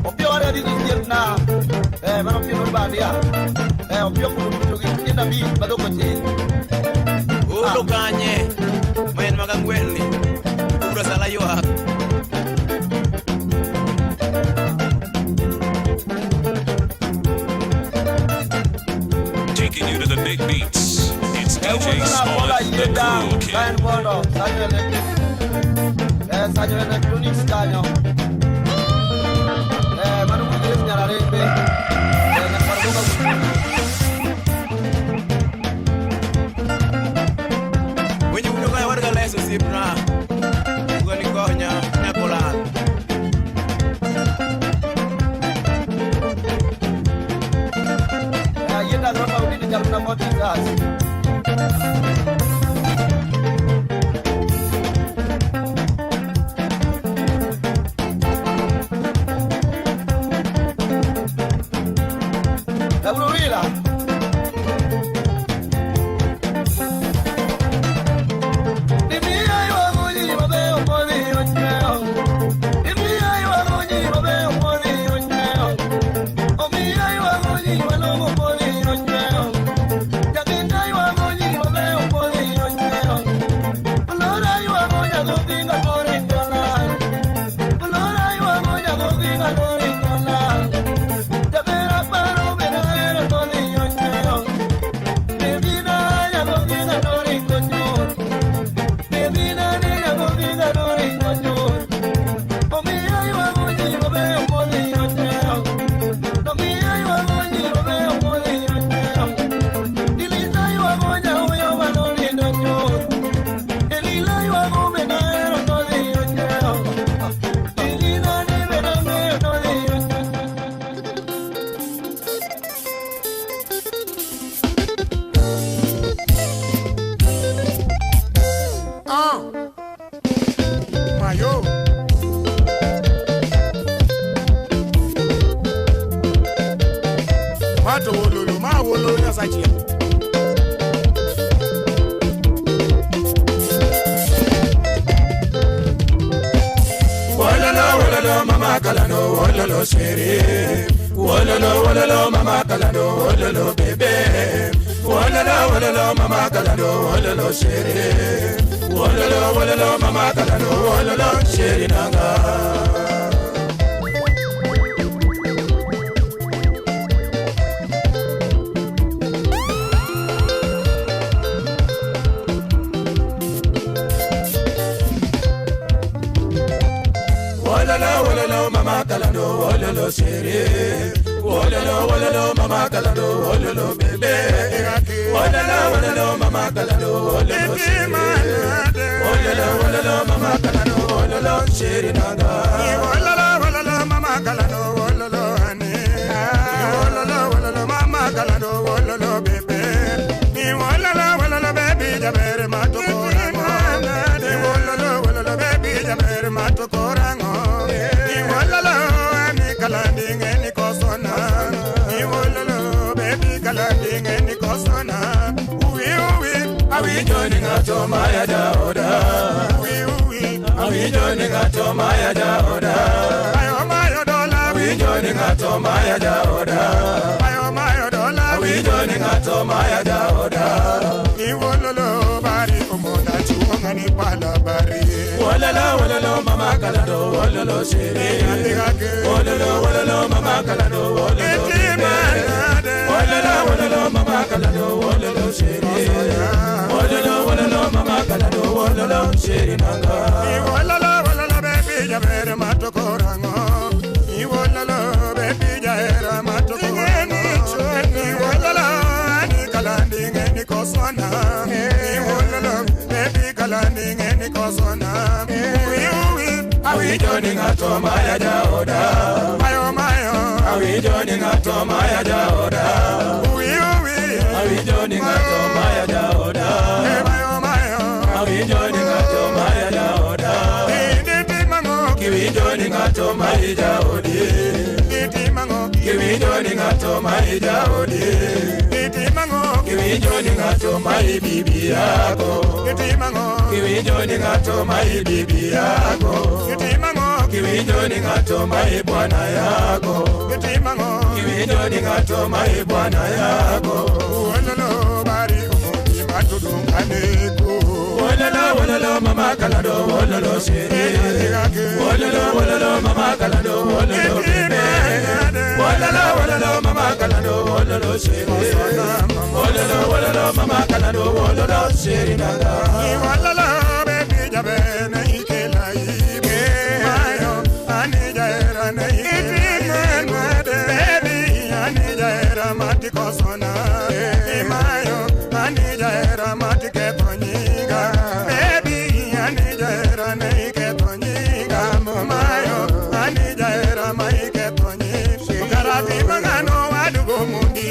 Opiore di Vietnam, ma non più Lombardia, Opio kuno gi tienda bi madoko chien. Olo kanye, ma en mag ang'wen ni, ura sala ywak. Taking you to the big beats. It's DJ Smollett, the cool kid. Kaen bondo, Sanyo Electronics kanyo. Mano Willis Nyararembe. Nyakwar Winjo winjo kae wadga leso osiepna. Tugo ni konya nyakolal. Yienda gropa udini jaluna moti gas. Laurila. Mayo. Mato wololo, ma wololo nyasachia. Wololo, wololo, mama kalano, wololo shere. Wololo, wololo, mama kalano, wololo bebe. Wololo, wololo, mama kalano, wololo shere. Wololo, wololo, mama kalano, wololo shere nanga. Wololo, wololo, mama kalano, wololo shere. Wololo, wololo, mama kalano, wololo bebe. Wololo, wololo, mama kalano, wololo shere. Wololo, wololo, mama kalano, wololo shere nanga. Wololo, wololo, mama kalano, wololo ane. Wololo, wololo, mama kalano, wololo bebe. Wololo, wololo, baby, jabere matokorango. Wololo, wololo, baby, jabere matokorango. Wololo, ani kalandi ngeni kosona. Wololo, baby, kalandi ngeni kosona. Uwi, uwi, awi joni ngato maya jaoda. Uwi, uwi, Awinjo ni ng'ato maya jaoda. Mayo mayo dola. Awinjo ni ng'ato maya jaoda. Mayo mayo dola. Awinjo ni ng'ato maya jaoda. Iwololo bari omonda chuonga ni pala bari. Wololo wololo mama kalando wololo shere. Wololo wololo mama kalando wololo bebe. Wololo wololo mama kalando wololo shere. Wololo wololo mama kalando wololo shere nanga. Iwololo wololo baby jabere matokorango. Iwololo baby jahera matokorango. Iwololo ani kalandi ngeni kosona. Iwololo baby kalandi ngeni kosona. Awinjo ni ng'ato maya jaoda. Mayo mayo. Awinjo ni ng'ato maya jaoda. Uwi uwi. Awinjo ni ng'ato maya jaoda. Mayo mayo. Awinjo ni ng'ato maya jaoda. Nditi mango. Kiwinjo ni ng'ato maya jaodi. Nditi mango. Kiwinjo ni ng'ato maya jaodi. Nditi mango. Kiwinjo ni ng'ato maya bibi yako. Nditi mango. Kiwinjo ni ng'ato maya bibi yako. Nditi mango. Kiwinjo ni ng'ato maya bwana yako. Nditi mango. Kiwinjo ni ng'ato maya bwana yako. Wololo bari omondi matudunganeko. Wololo wololo mama kalando wololo shere. Wololo wololo mama kalando wololo bebe. Wololo wololo mama kalando wololo shere. Wololo wololo mama kalando wololo shere nanga. Wololo baby jabe na ikela ibe. Mayo ani jaera na ikela baby ani jaera matikosona. Mayo ani jaera matiketonyinga. Baby ani jaera na iketonyinga. Mayo ani jaera maiketonyi. Karati mangano wadugo mundi.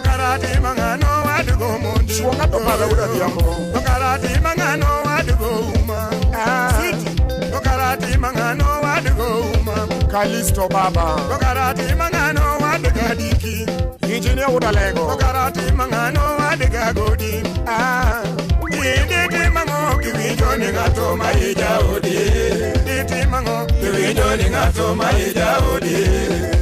Karati mangano wadugo mundi. Shuonga to pala uda diambo. Karati mangano wadugo uma. City. Karati mangano wadugo uma. Kalisto baba. Karati mangano waduga diki. Engineer Udalego. Karati mangano waduga godi. Ah. Nditi mango Kiwinjo ni ng'ato maya jaodi. Nditi mango. Kiwinjo ni ng'ato maya jaodi.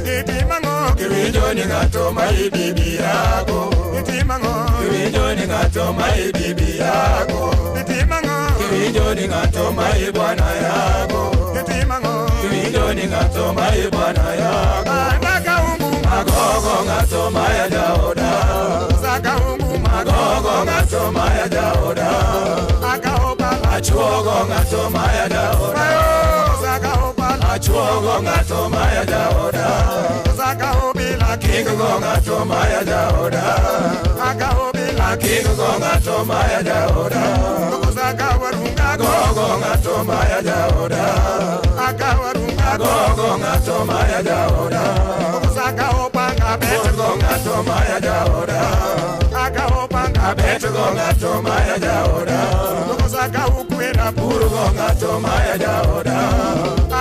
Nditi mango. Kiwinjo ni ng'ato maya bibi yako. Nditi mango. Kiwinjo ni ng'ato maya bibi yako. Nditi mango. Kiwinjo ni ng'ato maya bwana yako. Nditi mango. Kiwinjo ni ng'ato maya bwana yako. Anaka ungu Magogo ng'ato maya jaoda. Saka ungu Magogo ng'ato maya jaoda. Aka opa Achuogo ng'ato maya jaoda. Saka opa Achuogo ng'ato maya jaoda. Saka obila Kik go ng'ato maya jaoda. Aka obila Kik go ng'ato maya jaoda. Saka warunga Gogo ng'ato maya jaoda. Aka warunga Gogo ng'ato maya jaoda. Saka opanga Bet go ng'ato maya jaoda. Aka opanga Bet go ng'ato maya jaoda. Saka ukwera Pur go ng'ato maya jaoda.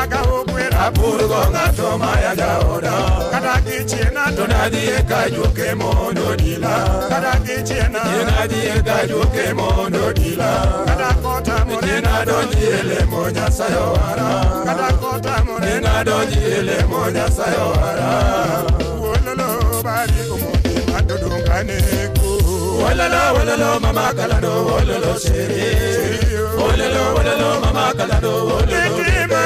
Aka ukwera Pur go ng'ato maya jaoda. Kata kichiena To nadhi e kajuoke mondo dila. Kata kichiena Nadhi e kajuoke mondo dila. Kata kota morena Nadonji e lemo Nyasaye owara. Kata kota morena Nadonji e lemo Nyasaye owara. Wololo bari omondi matudunganeko. Wololo wololo mama kalando wololo shere. Wololo wololo mama kalando wololo bebe.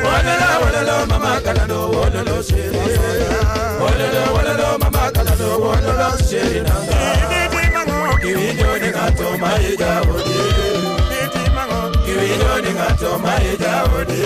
Wololo wololo mama kalando wololo shere. Wololo wololo mama kalando wololo shere nanga. Nditi mango Kiwinjo ni ng'ato maya jaodi. Nditi mango Kiwinjo ni ng'ato maya jaodi.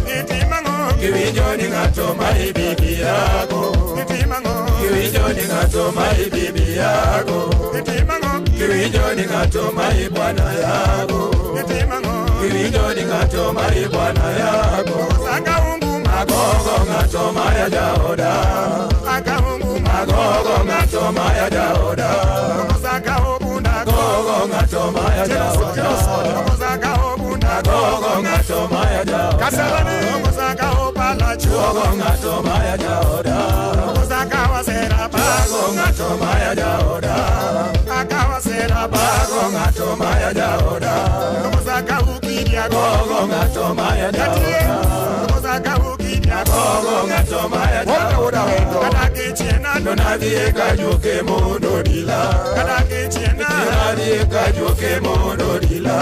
Nditi mango Kiwinjo ni ng'ato maya bibi yako. Nditi mango Kiwinjo ni ng'ato maya bibi yako. Nditi mango Kiwinjo ni ng'ato maya bwana yako. Nditi mango Kiwinjo ni ng'ato maya bwana yako. Saka ungu Magogo ng'ato maya jaoda. Aka ungu Magogo ng'ato maya jaoda. Saka obunda Gogo ng'ato maya jaoda. Saka obunda Gogo ng'ato maya jaoda. Kasarani. Saka opala Gogo ng'ato maya jaoda. Saka wasera Gogo ng'ato maya jaoda. Aka wasera Gogo ng'ato maya jaoda. Saka ukidia ng'ato maya jaoda. Agogo ng'ato maya jaoda. Donadhi ka juoke mondo dila. Donadhi ka juoke mondo dila.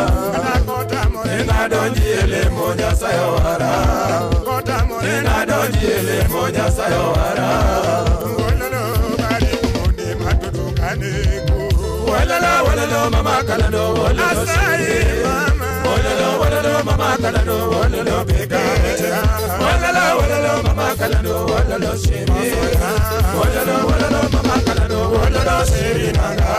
Enadonji e lemo Nyasaye owara. Enadonji e lemo Nyasaye owara. Walala walala mama kalando walala siri. Walala walala mama kalando walala beka. Walala walala mama kalando walala siri. Walala walala mama kalando walala siri nanga.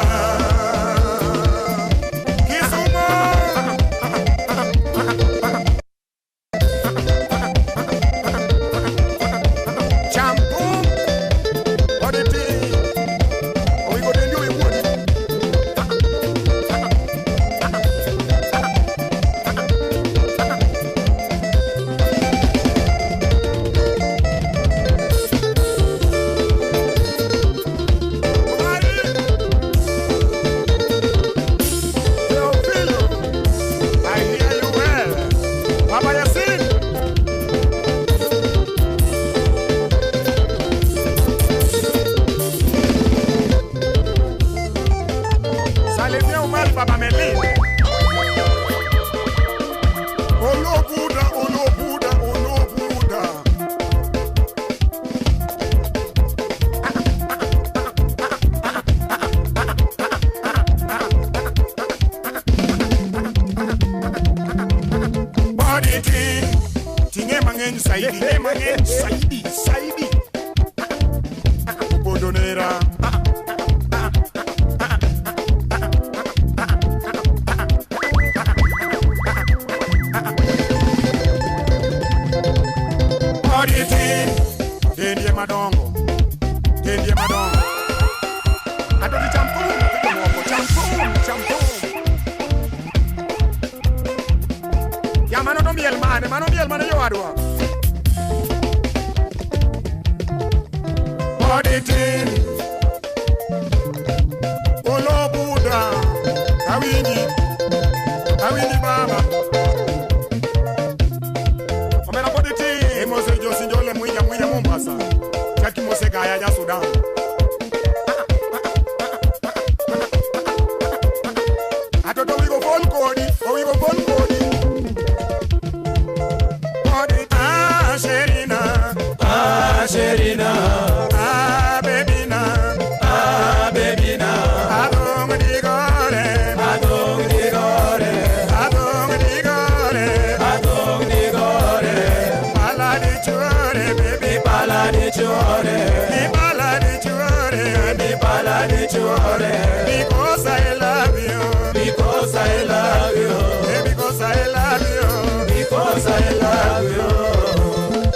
Because I love you. Because I love you. Because I love you. Because I love you.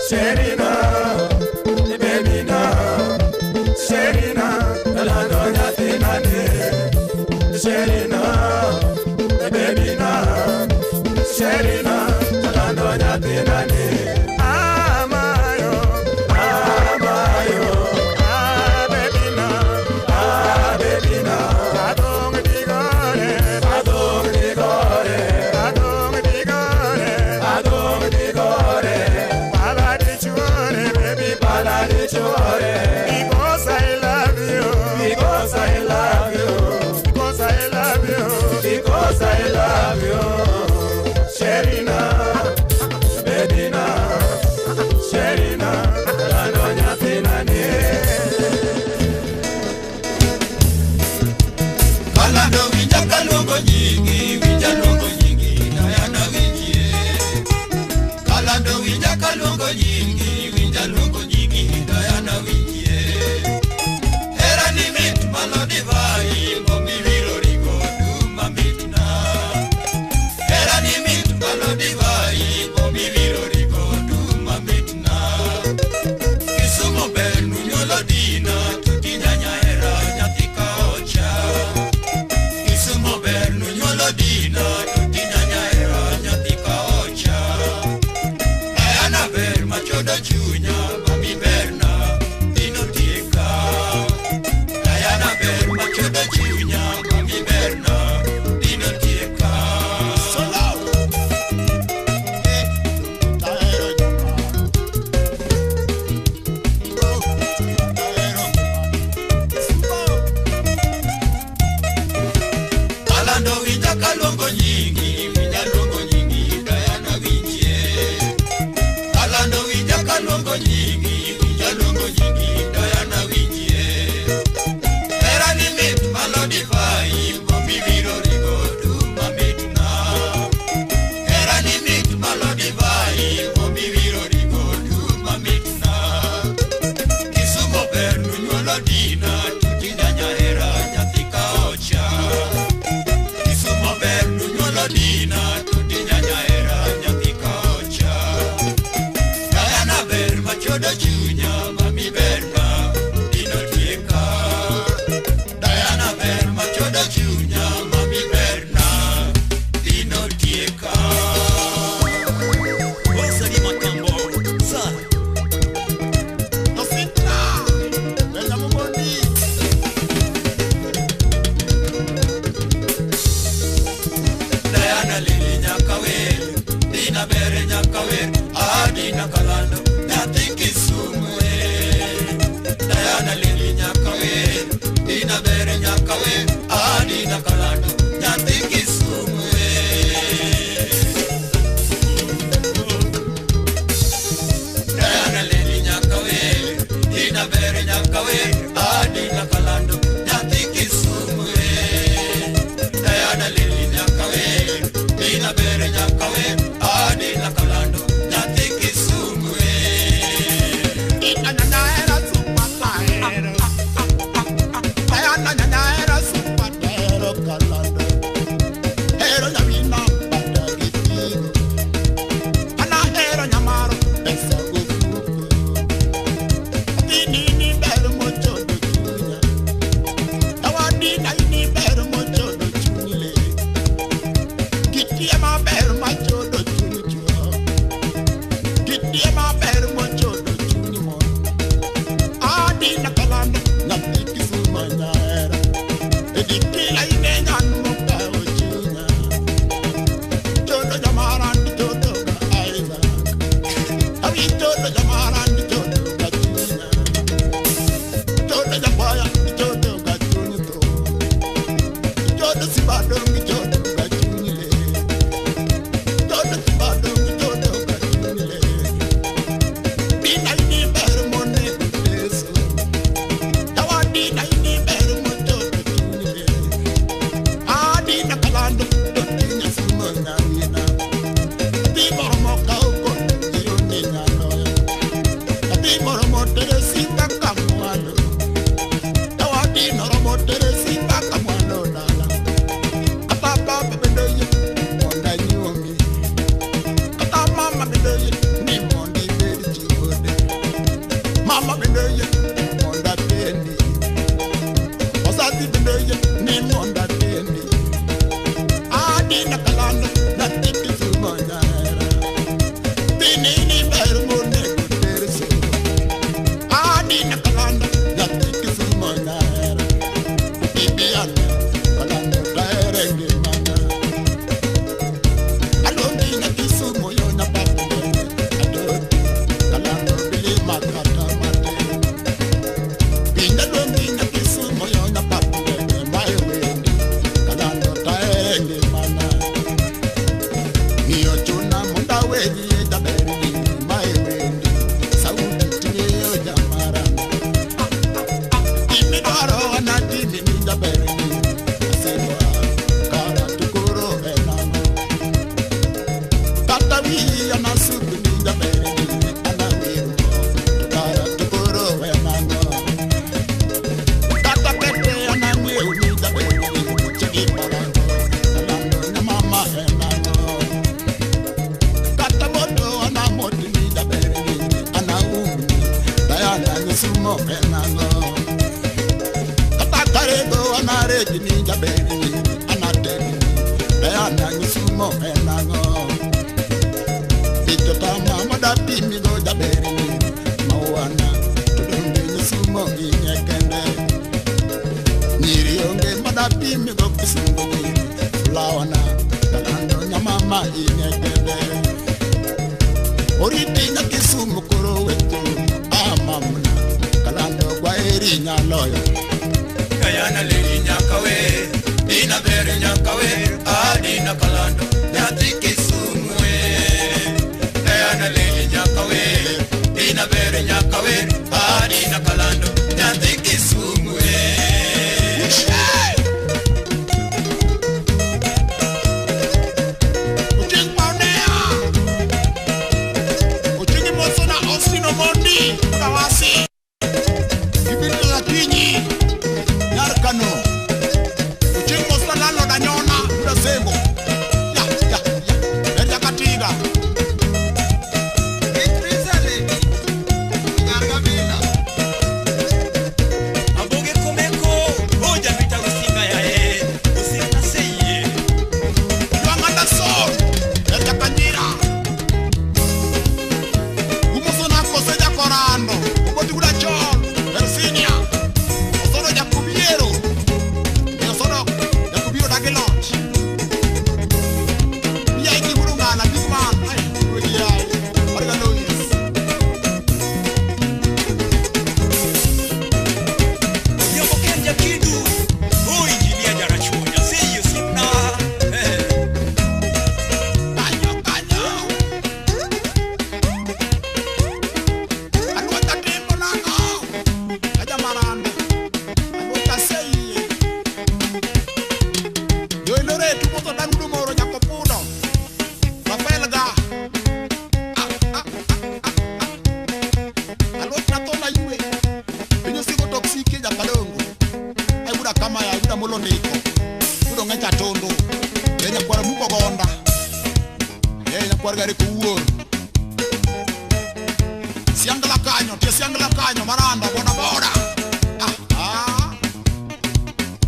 Sherina, baby na, Sherina, lando nyathina ne. Sherina, baby na, Sherina, lando nyathina ne. Amayo, amayo. Because I love you. Because I love you. Because I love you. Because I love you. Sherina, Bedina, Sherina, lando nyathina ne. Kalando winja kaluongo nyingi, winja luongo nyingi, Diana winjie. Kalando winja kaluongo nyingi, winja luongo nyingi, Diana winjie. Hera ni mit malo divai, momiwiro rigo duma mitna. Hera ni mit malo divai, momiwiro rigo duma mitna. Kisumo ber nunyuolo dina, tutinya nyahera nyathi ka ocha. Kisumo ber nunyuolo dina, tutinya nyahera nyathi ka ocha. Diana ber machodo chunya, mami berna, dino tieka. Diana ber machodo chunya, mami berna, dino tieka. Solo. Diana Lily nyaka wer, Dina bere nyaka wer, Adina Kalando nyathi Kisumu e. Diana Lily nyaka wer, Dina bere nyaka wer, Adina Kalando nyathi Kisumu e. Diana Lily nyaka wer, Dina bere nyaka wer, Adina Kalando nyathi Kisumu e. Diana Lily nyaka wer, Dina bere nyaka wer, Adina Kalando nyathi Kisumu e. Diana Lily nyaka wer, Dina bere nyaka wer, Adina Kalando nyathi Kisumu e. Diana Lily nyaka wer, Dina bere nyaka wer, Adina Kalando nyathi Kisumu e. Kano. Uchingo salalo danyona, unasema Nyakwar gari kowuor. Siangla kanyo, tie siangla kanyo, maranda, boda boda. Ah, ah.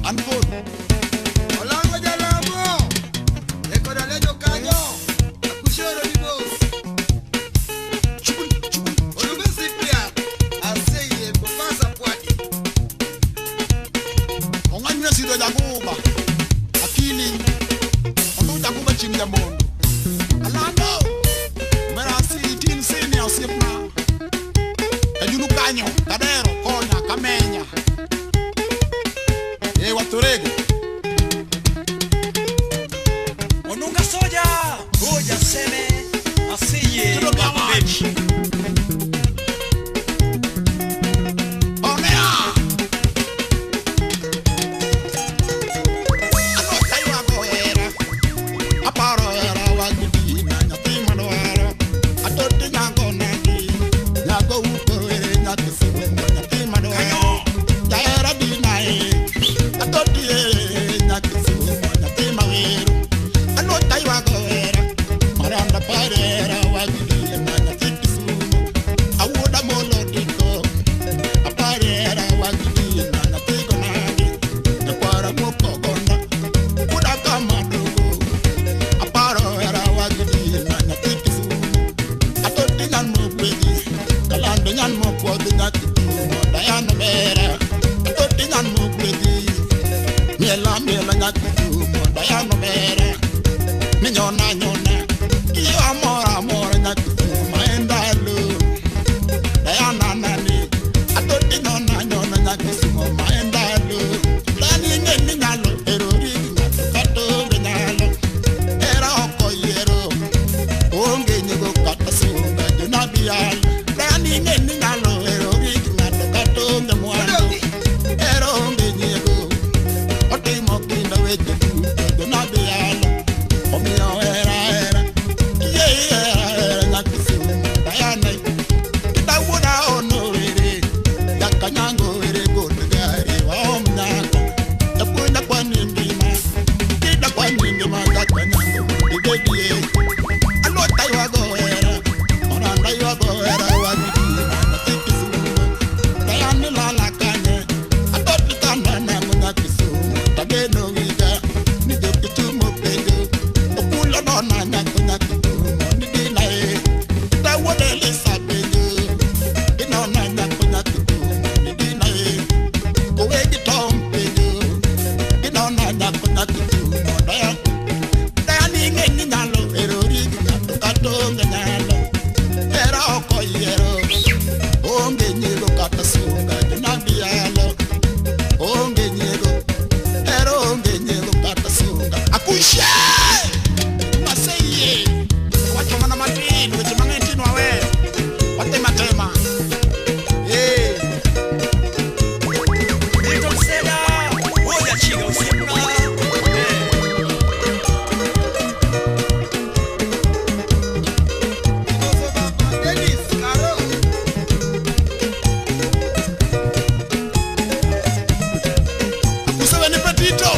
An kod. Olango jalamo. Ekoda lejo kanyo. Akushoro ni boss. Chubul, chubul. Olube Cyprian. Aseye Mombasa pwani. Ong'anywe sido jaguba. Akili. Ondu jaguba ching jamondo. Alando. Merasi tin sini osiepna. Kajulu kanyo, kadero, konya, kamenya. E watorego. Onunga soja, goja seme, asiye babechi. Onea. Ano taiwa goera. Aparo era wagudina nyathi madwaro. Atoti nyago nadi. Nyago uko ere nyathi siwe nyathi madwaro. Jaera dina e. Atoti e nyathi siwe nyathi mawero. Ano taiwa goera. Maranda parera wagudina nyathi Kisumu. Awuoda molo diko. Aparera wagudina nyathi gonadi. Nyakwara mokogonda. Kuda kamadugo. Aparo era wagudina nyathi Kisumu. Atoti nyan mokwedi. Kalando nyan mokwodhi nyathi Kisumu. Diana bera. Atoti nyan mokwedi. Miela miela nyathi Kisumu. Diana bera. Minyona nyona. Iyo amora amora nyathi Kisumu. Maendalo. Diana nani. Atoti nyona nyona nyathi Kisumu. Maendalo. Dani ngeni nyalo. Erori ng'ato kata onge nyalo. Era ok oyiero. Onge nyigo kata sunga jonabi yalo. Dani ngeni nyalo. Erori ng'ato kata onge mwandu. Era onge nyiego. Otimo kinda weche duto jonabi yalo. Omiyo era era. Kiye era era nyathi Kisumu. Diana. Kita wuoda ono were. Jakanyango were god gari waom nyako. Japuonj akwani ngima. Kida kwani ngima jakanyango ibedie. Alota ywago hera. Oranda ywago hera wagidina nyathi Kisumu. Diana lala kanye. Atoti tanda nango nyathi Kisumu. Tageno wiga. Ni jokichumo penjo. Okulo nona nyako nyathi Kisumu. Ni dina e. Kita wuode Lisa penjo. Inona nyako nyathi Kisumu. Ni dina e. Owegi tom penjo. Inona nyako nyathi Kisumu. Diana. Diana ing'e ni nyalo. Erori gi ng'ato kata onge nyalo. Hera ok oyiero. Onge nyiego kata sunga jonabi yalo. Onge nyiego. Hera onge nyiego kata sunga. Akushe! Maseye! Wacho mana matin, weche mang'eny tin waweyo. Watema tema. Eh. Milton Seda, goja chiga osiepna. Ikoso baba Dennis Karo. Akusewe ni Petito.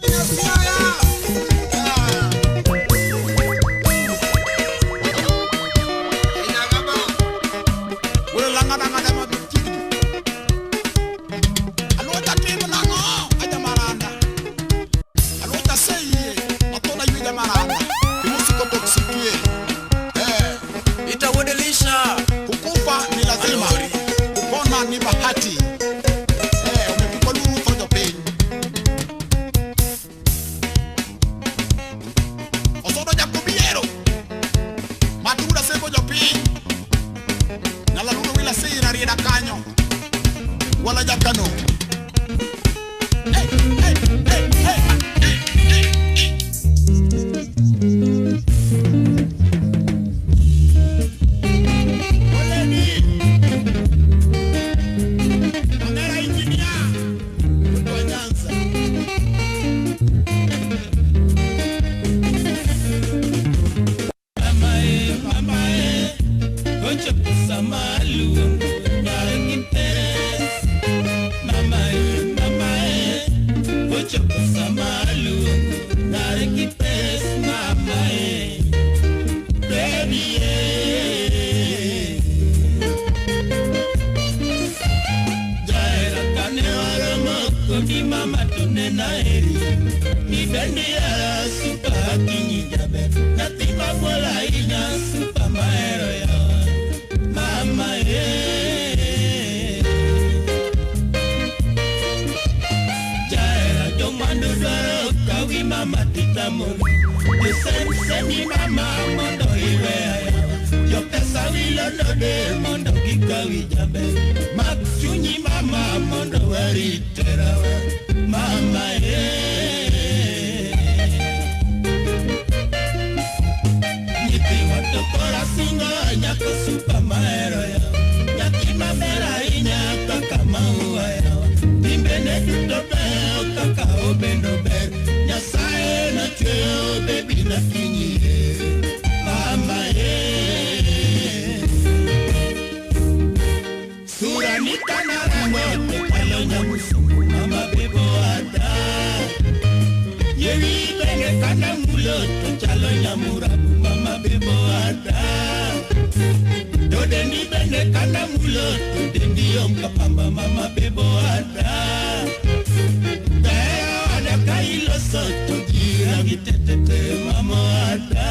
Nyasia. Enyagaba. Welo lang'ada ng'ada ma chigni. Aluota timo nang'o aja maranda. Aluota seyie atona ywe jamaranda. Kimusiko toksikie. Eh, Itawodelisha. kukufa ni lazima. Alori. Kupona ni bahati. Eh, umepikwa luru tho jopiny. Osodo jakobiero. Matunda seko jopiny. Nyalaluno wila sira rieda kanyo. Wala jakano. Hey, hey, hey, hey. Oleni. Mandera engineer. Mtu wa Nyanza. Mamae, mamae, ochopo sama luongo nyar gi pes. Mamae, mamae, ochopo sama Nariki pes mama e, baby e. Jaera kane waromo kodi mama tunena eri. Ibendi era supa akinyi jaber, nyathi mamuol ahinya supa mahero yawa, mama e. Jaera jomwandu dwaro kawi mama titamori, josemsemi mama mondo iweya yawa, jopesa wilo node mondo gikawi jaber, mak chunyi mama mondo wariterawa, mama e. Nyithiwa to kora singo nyako supa mahero yawa, nyathi maber ahinya kaka maua yawa, timbene duto beyo kaka obendo ber, Nyasaye nochweyo bebi na kinyi e, mama e. Sura ni kanarango to chalo nyamusungu mama bebo ada. Yewi bende kanamulo to chalo nyamurabu mama bebo ada. To dendi bende kanamulo to dendi yom kapamba mama bebo ada. Tayo ada kailoso to jirangi tetete mama ada.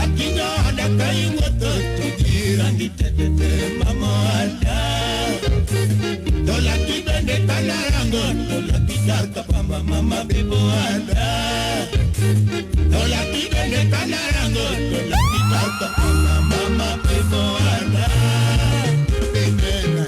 Akinyo ada kaiwoto to jirangi tetete mama ada. To laki bende kanarango to laki dar kapamba mama bebo ada. To laki bende kanarango to laki dar kapamba mama bebo ada. Bebe na.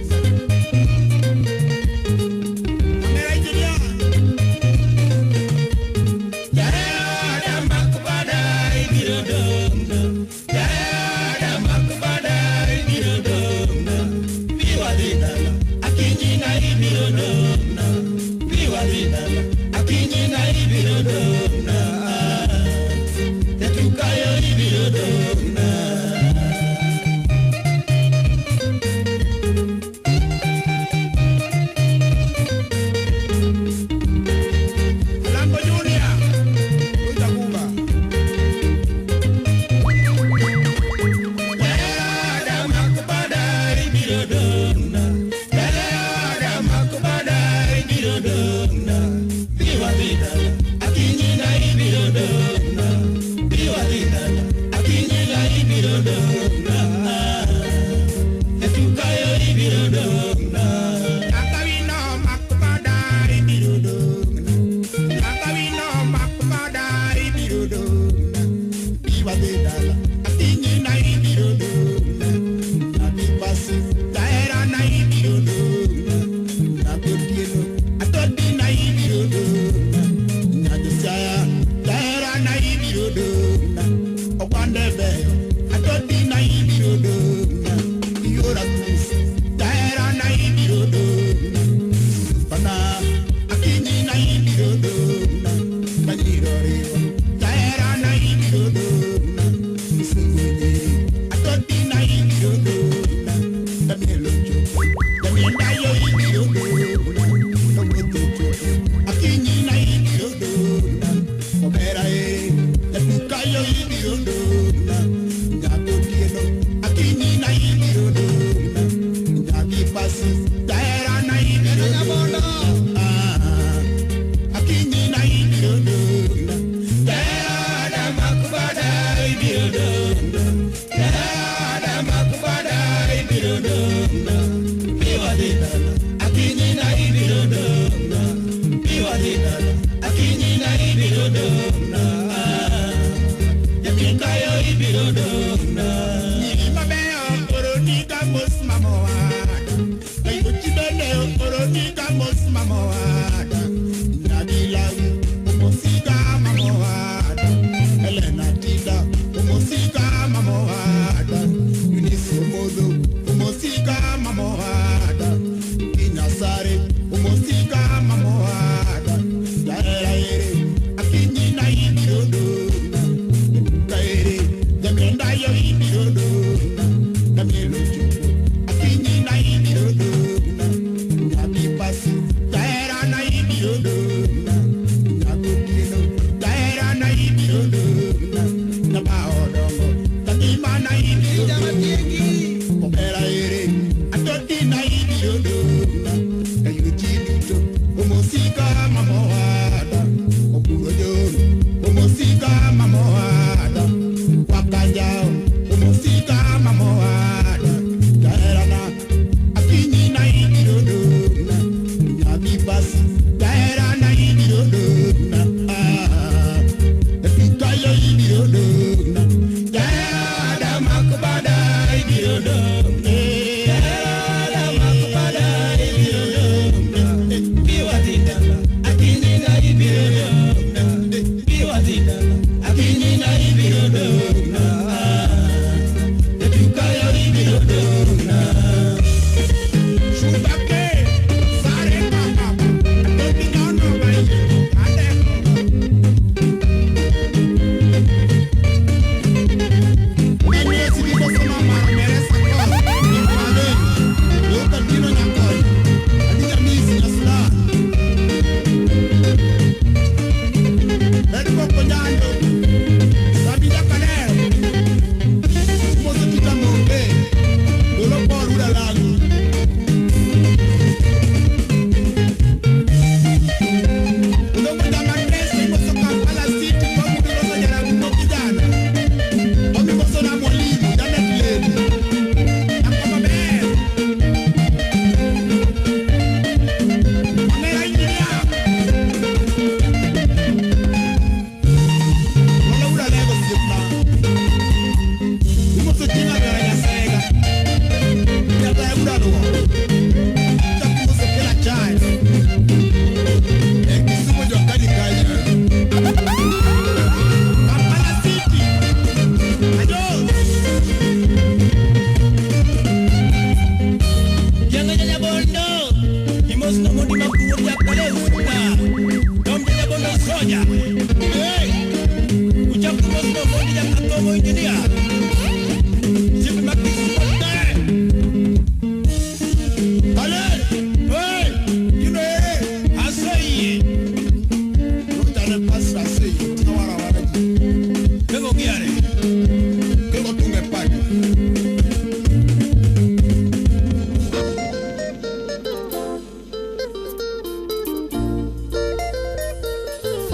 Thank you.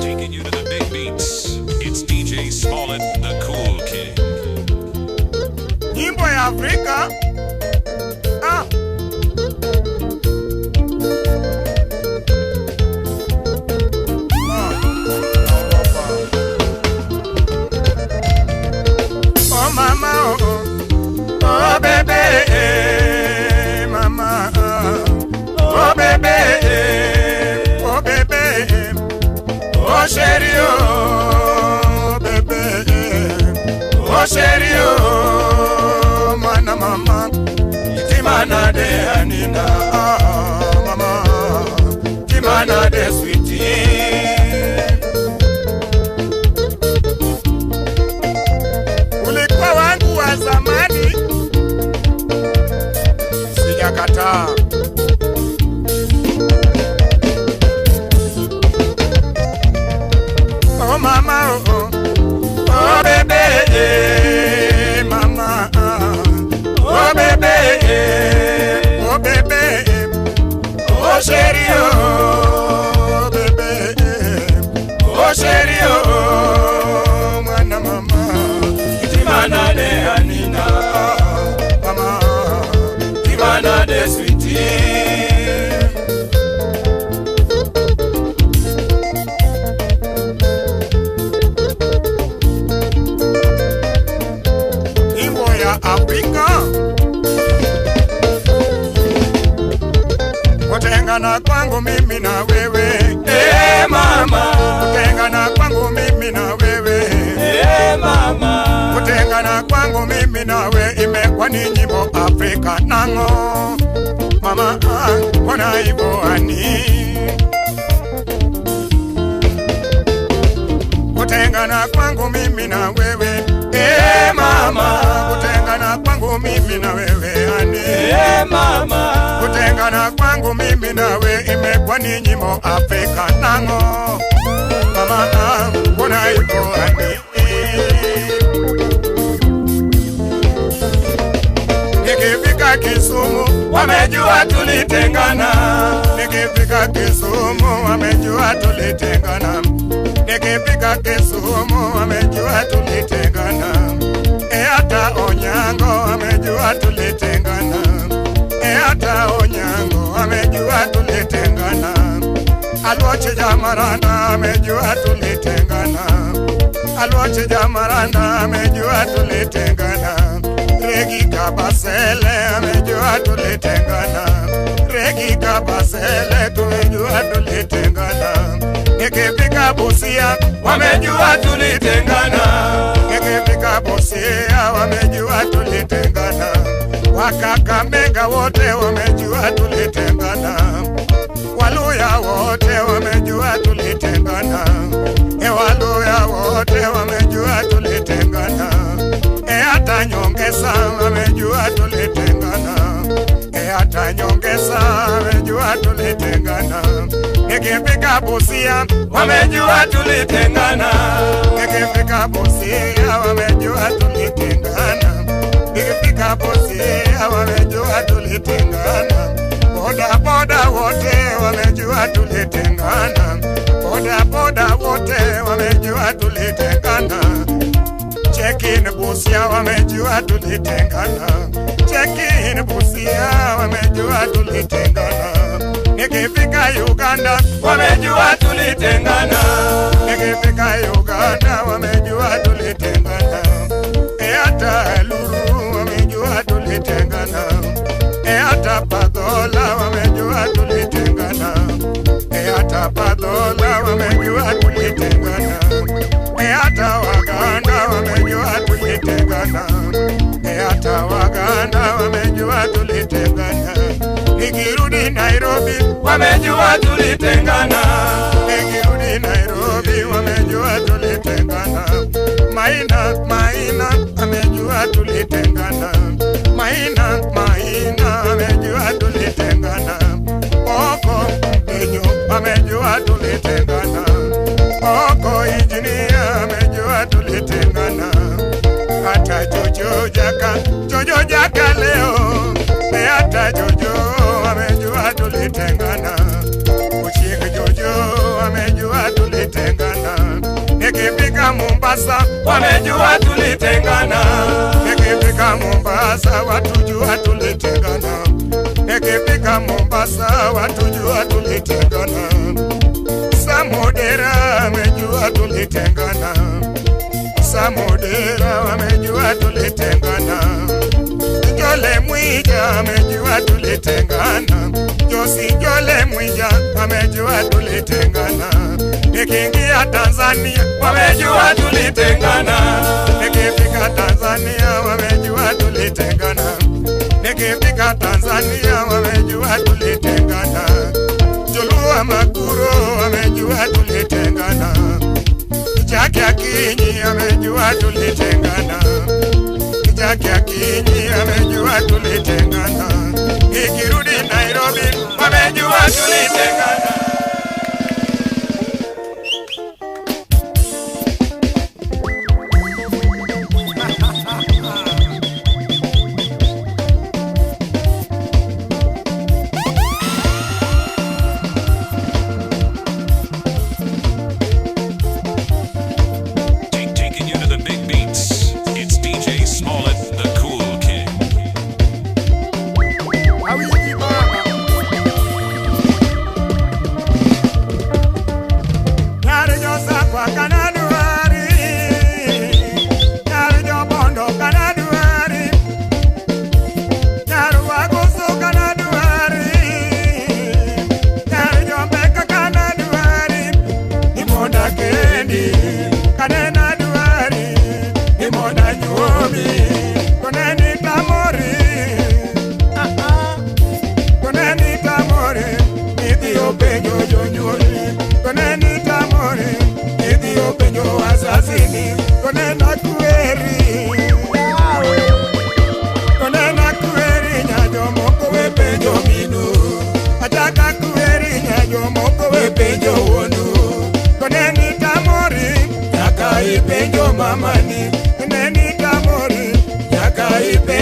Taking you to the big beats. It's DJ Smollett, the Cool King. Nyimbo ya Afrika. Ah. Ah. Oh mama, oh, oh, oh baby, eh, mama, oh baby, eh, oh baby, eh, oh chérie, oh baby, eh, oh chérie, oh mwana mama, timana de anina, ah, mama, timana de sweetie. Ulikuwa wangu wa zamani, sijakataa. Oh mama, oh, oh, oh baby, eh, mama, oh baby, eh, oh baby, eh, oh chérie, oh baby, eh, oh chérie, oh mwana mama, timana de anina, mama, timana de sweetie. Afrika kutengana kwangu mimi na wewe, eh mama, kutengana kwangu mimi na wewe, eh mama, kutengana kwangu mimi na wewe imekuwa ni nyimbo Afrika nango mama, mbona hivyo ani kutengana kwangu mimi na wewe, eh mama, kutengana kwangu mimi na wewe ani, eh mama, kutengana kwangu mimi na wewe imekuwa ni nyimbo Afrika nango mama, mbona hivyo ani. Kisumu wamejua tulitengana. Nikifika Kisumu wamejua tulitengana. Nikifika Kisumu wamejua tulitengana. Hata Onyango wamejua tulitengana. Hata Onyango wamejua tulitengana. Alwoche Jamaranda amejua tulitengana. Alwoche Jamaranda amejua tulitengana. Regi Kabasele amejua tulitengana. Regi Kabasele tumejua tulitengana. Nikifika Busia wamejua tulitengana. Nikifika Busia wamejua tulitengana. Wakakamega wote wamejua tulitengana. Waluya wote wamejua tulitengana. Waluya wote wamejua tulitengana. Hata Nyongesa wamejua tulitengana. Hata Nyongesa wamejua tulitengana. Nikifika Busia wamejua tulitengana. Nikifika Busia wamejua tulitengana. Nikifika Busia wamejua tulitengana. Boda boda wote wamejua tulitengana. Boda boda wote wamejua tulitengana. Check-in Busia wamejua tulitengana. Check-in Busia wamejua tulitengana. Nikifika Uganda wamejua tulitengana. Nikifika Uganda wamejua tulitengana. Hata Luru wamejua tulitengana. Hata Padola wamejua tulitengana. Hata Padola wamejua tulitengana. Hata Waganda wamejua tulitengana. Hata Waganda wamejua tulitengana. Nikirudi Nairobi wamejua tulitengana. Nikirudi Nairobi wamejua tulitengana. Maina Maina amejua tulitengana. Maina Maina amejua tulitengana. Oko Mpenyo amejua tulitengana. Oko Injinia amejua tulitengana. Hata Jojo Jaka, Jojo Jaka leo, hata Jojo amejua tulitengana. Uchiki Jojo amejua tulitengana. Nikifika Mombasa wamejua tulitengana. Nikifika Mombasa watujua tulitengana. Nikifika Mombasa watujua tulitengana. Samodera amejua tulitengana. Samodera amejua tulitengana. Jole Mwija amejua tulitengana. Josi Jole Mwija amejua tulitengana. Nikiingia Tanzania wamejua tulitengana. Nikifika Tanzania wamejua tulitengana. Nikifika Tanzania wamejua tulitengana. Joluwa Makuro wamejua tulitengana. Jackie Akinyi amejua tulitengana. Jackie Akinyi amejua tulitengana. Nikirudi Nairobi wamejua tulitengana. Taking you to the big beats. It's DJ Smollett, the Cool King. Awiji baba.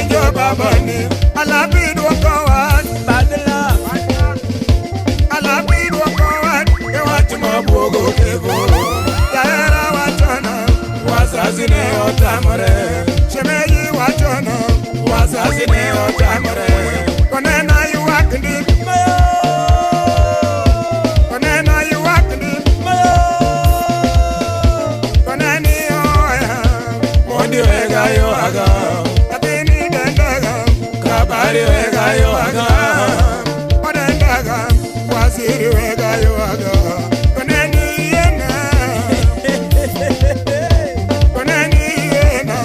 winjo babani Alapi duoko wach Badla Alapi duoko wach e wach mabuogo kego Jahera wachona wazazi ne otamore Shemeji wachona wazazi ne otamore Konena ywak ndi Konena ywak ndi Koneni oya Mondi wega yoaga Nyathini dendaga Kabari wega yoaga Odendaga Waziri wega yoaga Koneni yena Koneni yena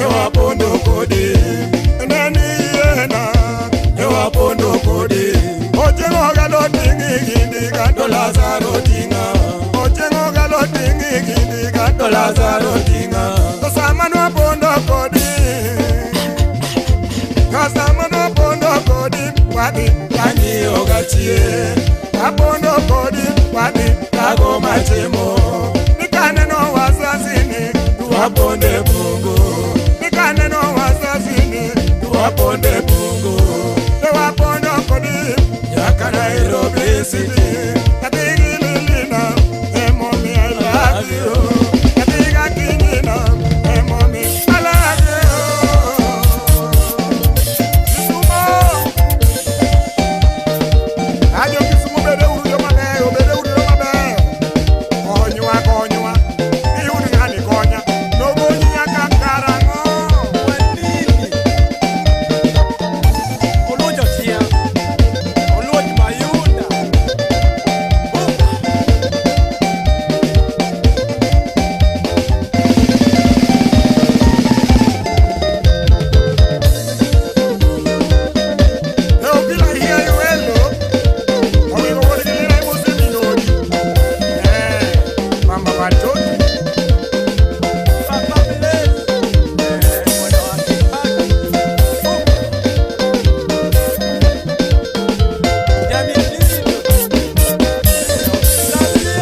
Ewapondo kodi Koneni yena Ewapondo kodi Ochengo galo tingi gindi gato Lazaro tinga Ochengo galo tingi gindi gato Lazaro tinga To sama nwapondo kodi To sama nwapondo kodi Wadhi kang'iyo gachie Wapondo kodi wadhi kago machiemo Nikaneno wazazini Tuwaponde bungu Nikaneno wazazini Tuwaponde bungu Tuwapondo kodi Nyaka Nairobi City Nyathi lilina Emomi I love you Nyathi gakinyina Emomi I love you Kisumo Ajo Kisumu bede uru joma beyo bede uru joma beyo Konywa konywa Iyud ng'ani konya Nogonyi nyaka karang'o Wanini Oluoch otia Oluoch mayunda Obila hiya yuelo Owego wuod gi lila emoseminodi Mama watoto Papa Bless Mwana wa Kipaka Jamii Lindo Lovely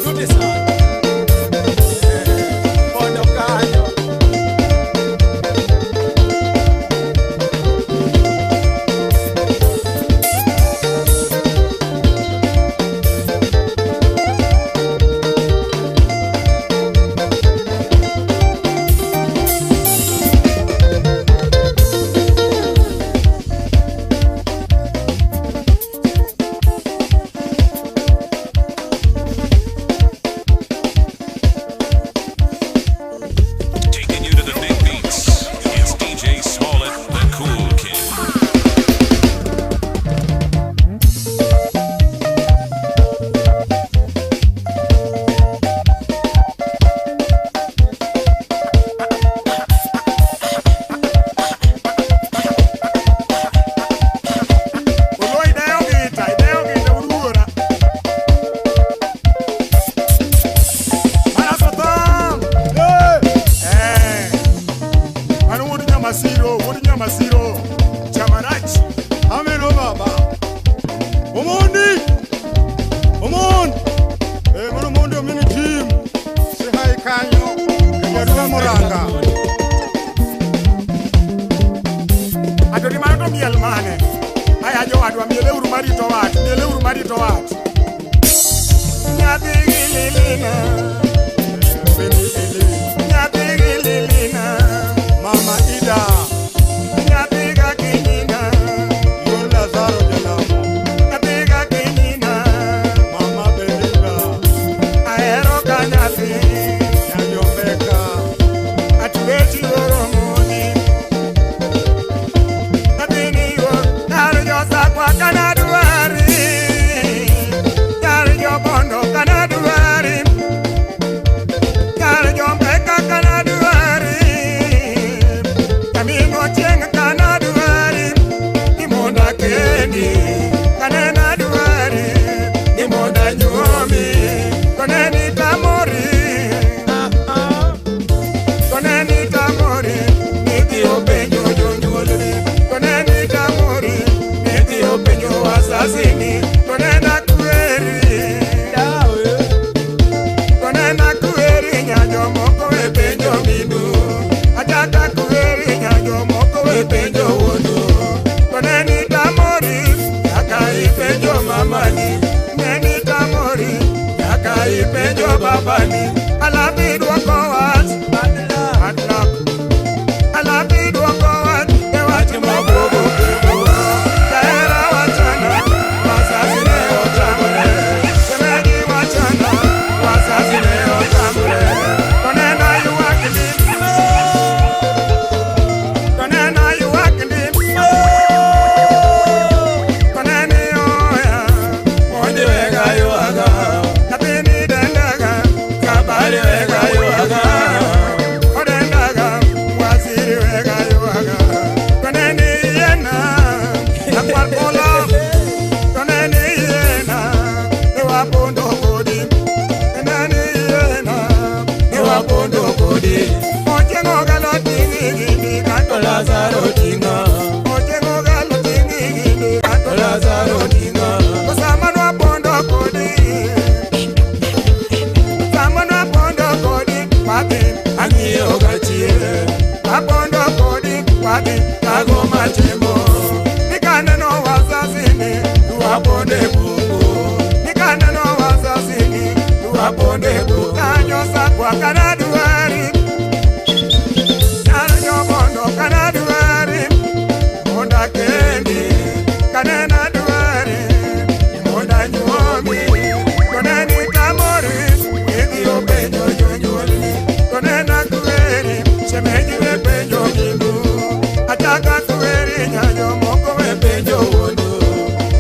Rudi sana Pondo kanyo Taking you to the big beats. It's DJ Smollett, the cool kid. Oluo ideyo gita, ideyo gita uruora. Mana sotam. Eh. Mano wuod Nyamasiro, wuod Nyamasiro. Chamarach. Ameno baba. Omondi. Omondi. Mano mondi omini team. Sihai kanyo. Jaduong' Muranga. Atoni mano to miel mane? Aya jowadwa mieleuru marito wat, mieleuru marito wat. Nyathi gi lilina. Beni Eli. Nyathi gi lilina. Mama Ida. Nyathi ga kinyina. Yor Lazaro Jalamo. Nyathi ga kinyina. Mama Belinda. Ahero ka nyathi. Nyajombeka. Atweti oromoni. Nyathini yo, nyar josakwa kanadwari. Nyar jobondo kanadwari. ipenjo wuonu. To neni tamori nyaka ipenjo mamani. Neni tamori nyaka ipenjo babani. Alabi dwoko wach. Bad luck. Alabi dwoko wach. E wach mabuogo keko. Jahera wachana, wazazi ne otamre. Shemeji wachana, wazazi ne otamre. To nena ywak ni, to nena ywak ni, to neni oya, mondi wega ywaga. Nyathini dendaga, kabali wega ywaga. Odendaga, waziri wega ywaga. To neni yiena, akwar polo. To neni yiena, ne wapondo kodi. Neni yiena, ne wapondo kodi. Ochieng'o galo ting'i gini kato Lazaro ting'o. Ochieng'o galo ting'i gini kato Lazaro ting'o. To sama nwapondo kodi, sama nwapondo kodi, wadhi ang'iyo gachien. Wapondo kodi, wadhi kago machemo. Nikaneno wazazini, waponde bungu. Nikaneno wazazini, waponde bungu. Kanyo sakwa kanadwari, kanyo bondo kanadwari, monda kendi, kanena dwari, monda nyuomi. Toneni tamori, idhi openjo jonyuolni. Tonena kweri, shemeji we penjo minu. Achaka kweri nyanyo moko we penjo wuonu.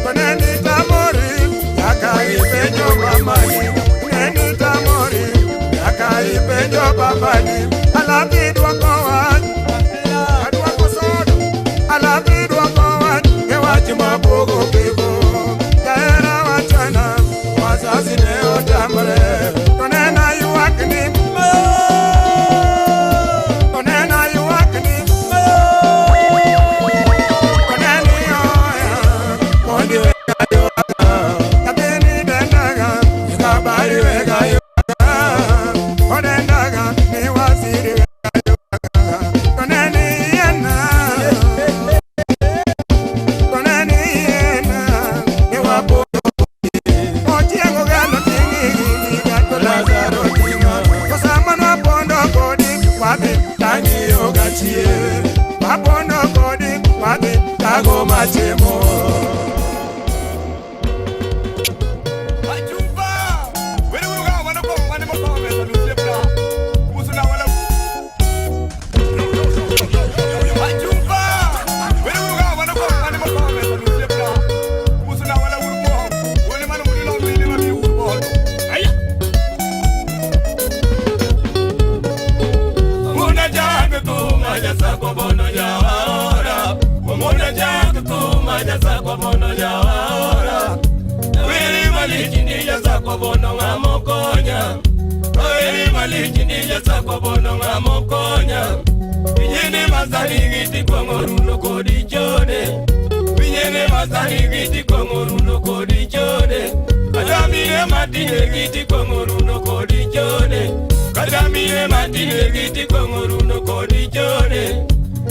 Toneni tamori, nyaka ipenjo mamani. Neni tamori, nyaka ipenjo babani. Alabi dwoko wach, adwoko sodo. Alabi dwoko wach, e wach mabuogo keko. Jahera wachana, wazazi ne otamre. To nena ywak ni, to nena ywak ni, to neni oya, mondi wega ywaga. Nyathini dendaga, kabali wega ywaga. Odendaga, ni waziri wega ywaga. To neni yiena, to neni yiena, ni wapondo Ochieng'o galo ting'i gini kato Lazaro ting'o. To sama nwapondo kodi, wadhi tang'iyo gachien. Wapondo kodi, wadhi tago machemo.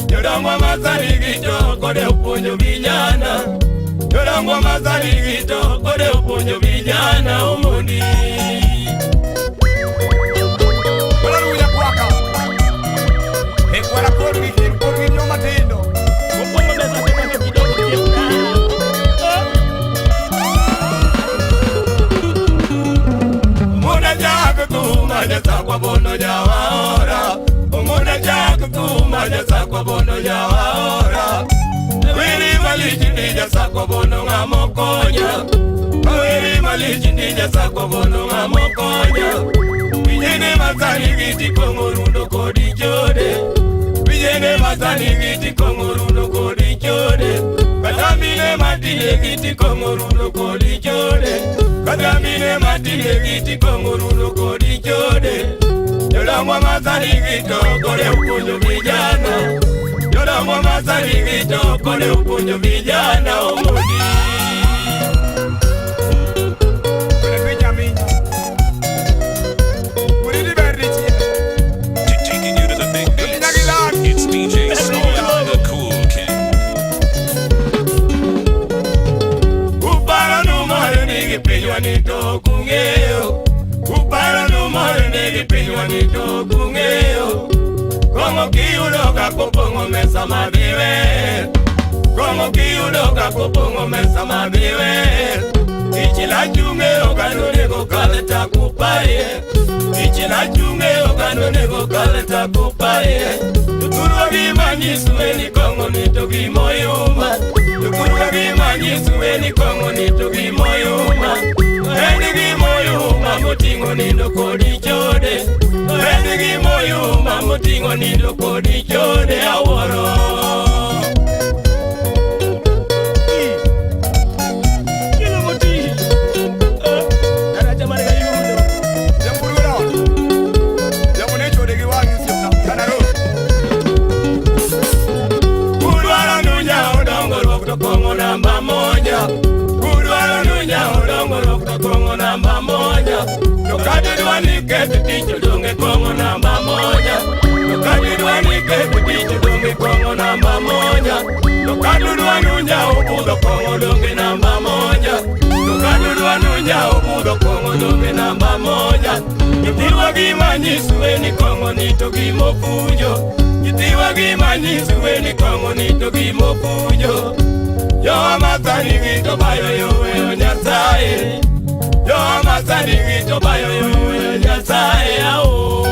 Jodongo masani gito kode opuonjo vijana. Jodongo masani gito kode opuonjo vijana omondi. Walaruya kwaka. Ekwara korgi hir korgi joma tindo. Muna jak tuma jasa kwa bono jawaora. Muna jak tuma jasa kwa bono jawaora. Wili malichindi jasa kwa bono ngamokonya. Wili malichindi jasa kwa bono ngamokonya. Vijene masani giti kongorundo kodi chode. Vijene masani giti kongorundo kodi chode. Katamine matine giti kongorundo kodi chode. Katamine matine giti kongorundo kodi chode. Jodongo masani gito kode upunjo vijana. Jodongo masani gito kode upunjo vijana omondi. Taking you to the big beats. It's DJ Smollett, the cool kopong'o mesa madhiwe. Kong'o kiyudo ka kopong'o mesa madhiwe. Ichila chunge oganda onego kal takuparie. Ichila chunge oganda onego kal takuparie. Jothurwa gima nyisue ni kong'o ni to gimoyuma. Jothurwa gima nyisue ni kong'o ni to gimoyuma. En gimoyuma moting'o nindo kodi chode. En gimoyuma moting'o nindo kodi chode awuoro. Kong'o namba moja, kudwaro nunya odongruok to kong'o namba moja. To kadidwa ni ket tich odong' e kong'o namba moja. To kadidwa ni ket tich odong' e kong'o namba moja. To kadidwa nunya obudho kong'o odong' e namba moja. To kadidwa nunya obudho kong'o odong' e namba moja. Nyithiwa gima nyisue ni kong'o ni to gimopuonjo. Nyithiwa gima nyisue ni kong'o ni to gimopuonjo. Jowa masani gi to bayo yo weyo Nyasaye. Jowa masani gi to bayo yo weyo Nyasaye ao.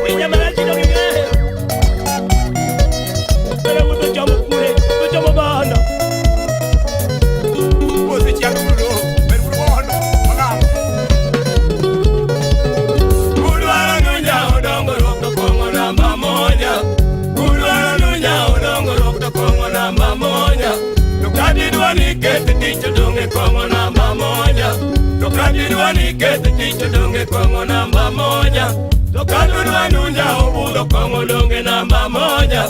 Winya marachi no ging'eyo. Pero wuto chomo kure, to chomo bondo. Kudwaro nunya odongruok to kong'o namba moja. Kudwaro nunya odongruok to kong'o namba moja. To kadidwa ni ket tich odong' e kong'o namba moja. To kadidwa ni ket tich odong' e kong'o namba moja. To kadidwa nunya obudho kong'o odong' e namba moja.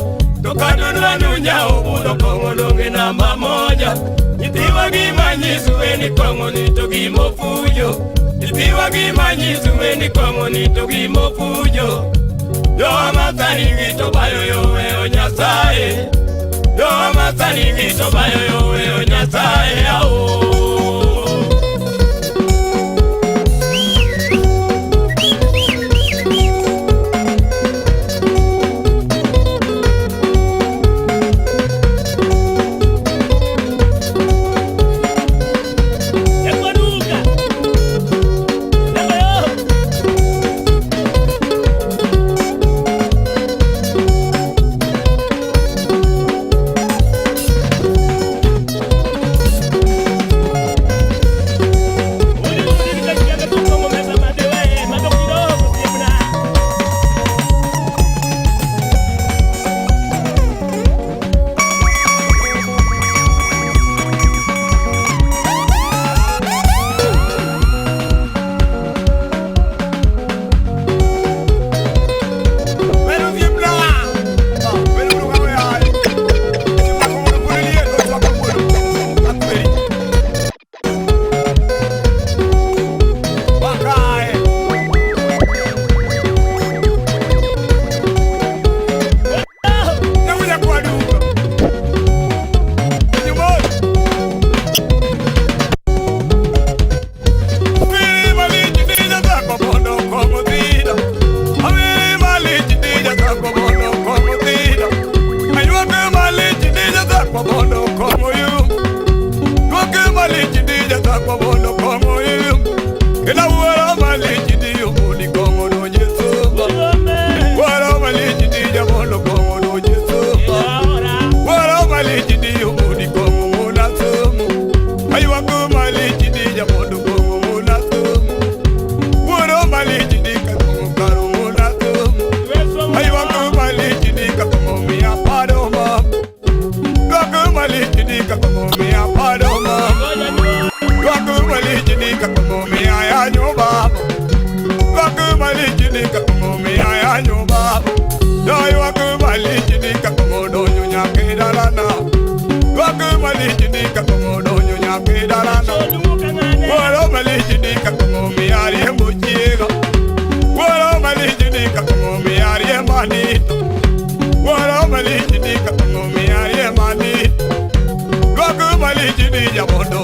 To kadidwa nunya obudho kong'o odong' e namba moja. Nyithiwa gima nyisue ni kong'o ni to gimopuonjo. Nyithiwa gima nyisue ni kong'o ni to gimopuonjo. Jowa masani gi to bayo yo weyo Nyasaye. Jowa masani gi to bayo yo weyo Nyasaye ao. Ekwaduka. Nego yo. Maliji di jamondo,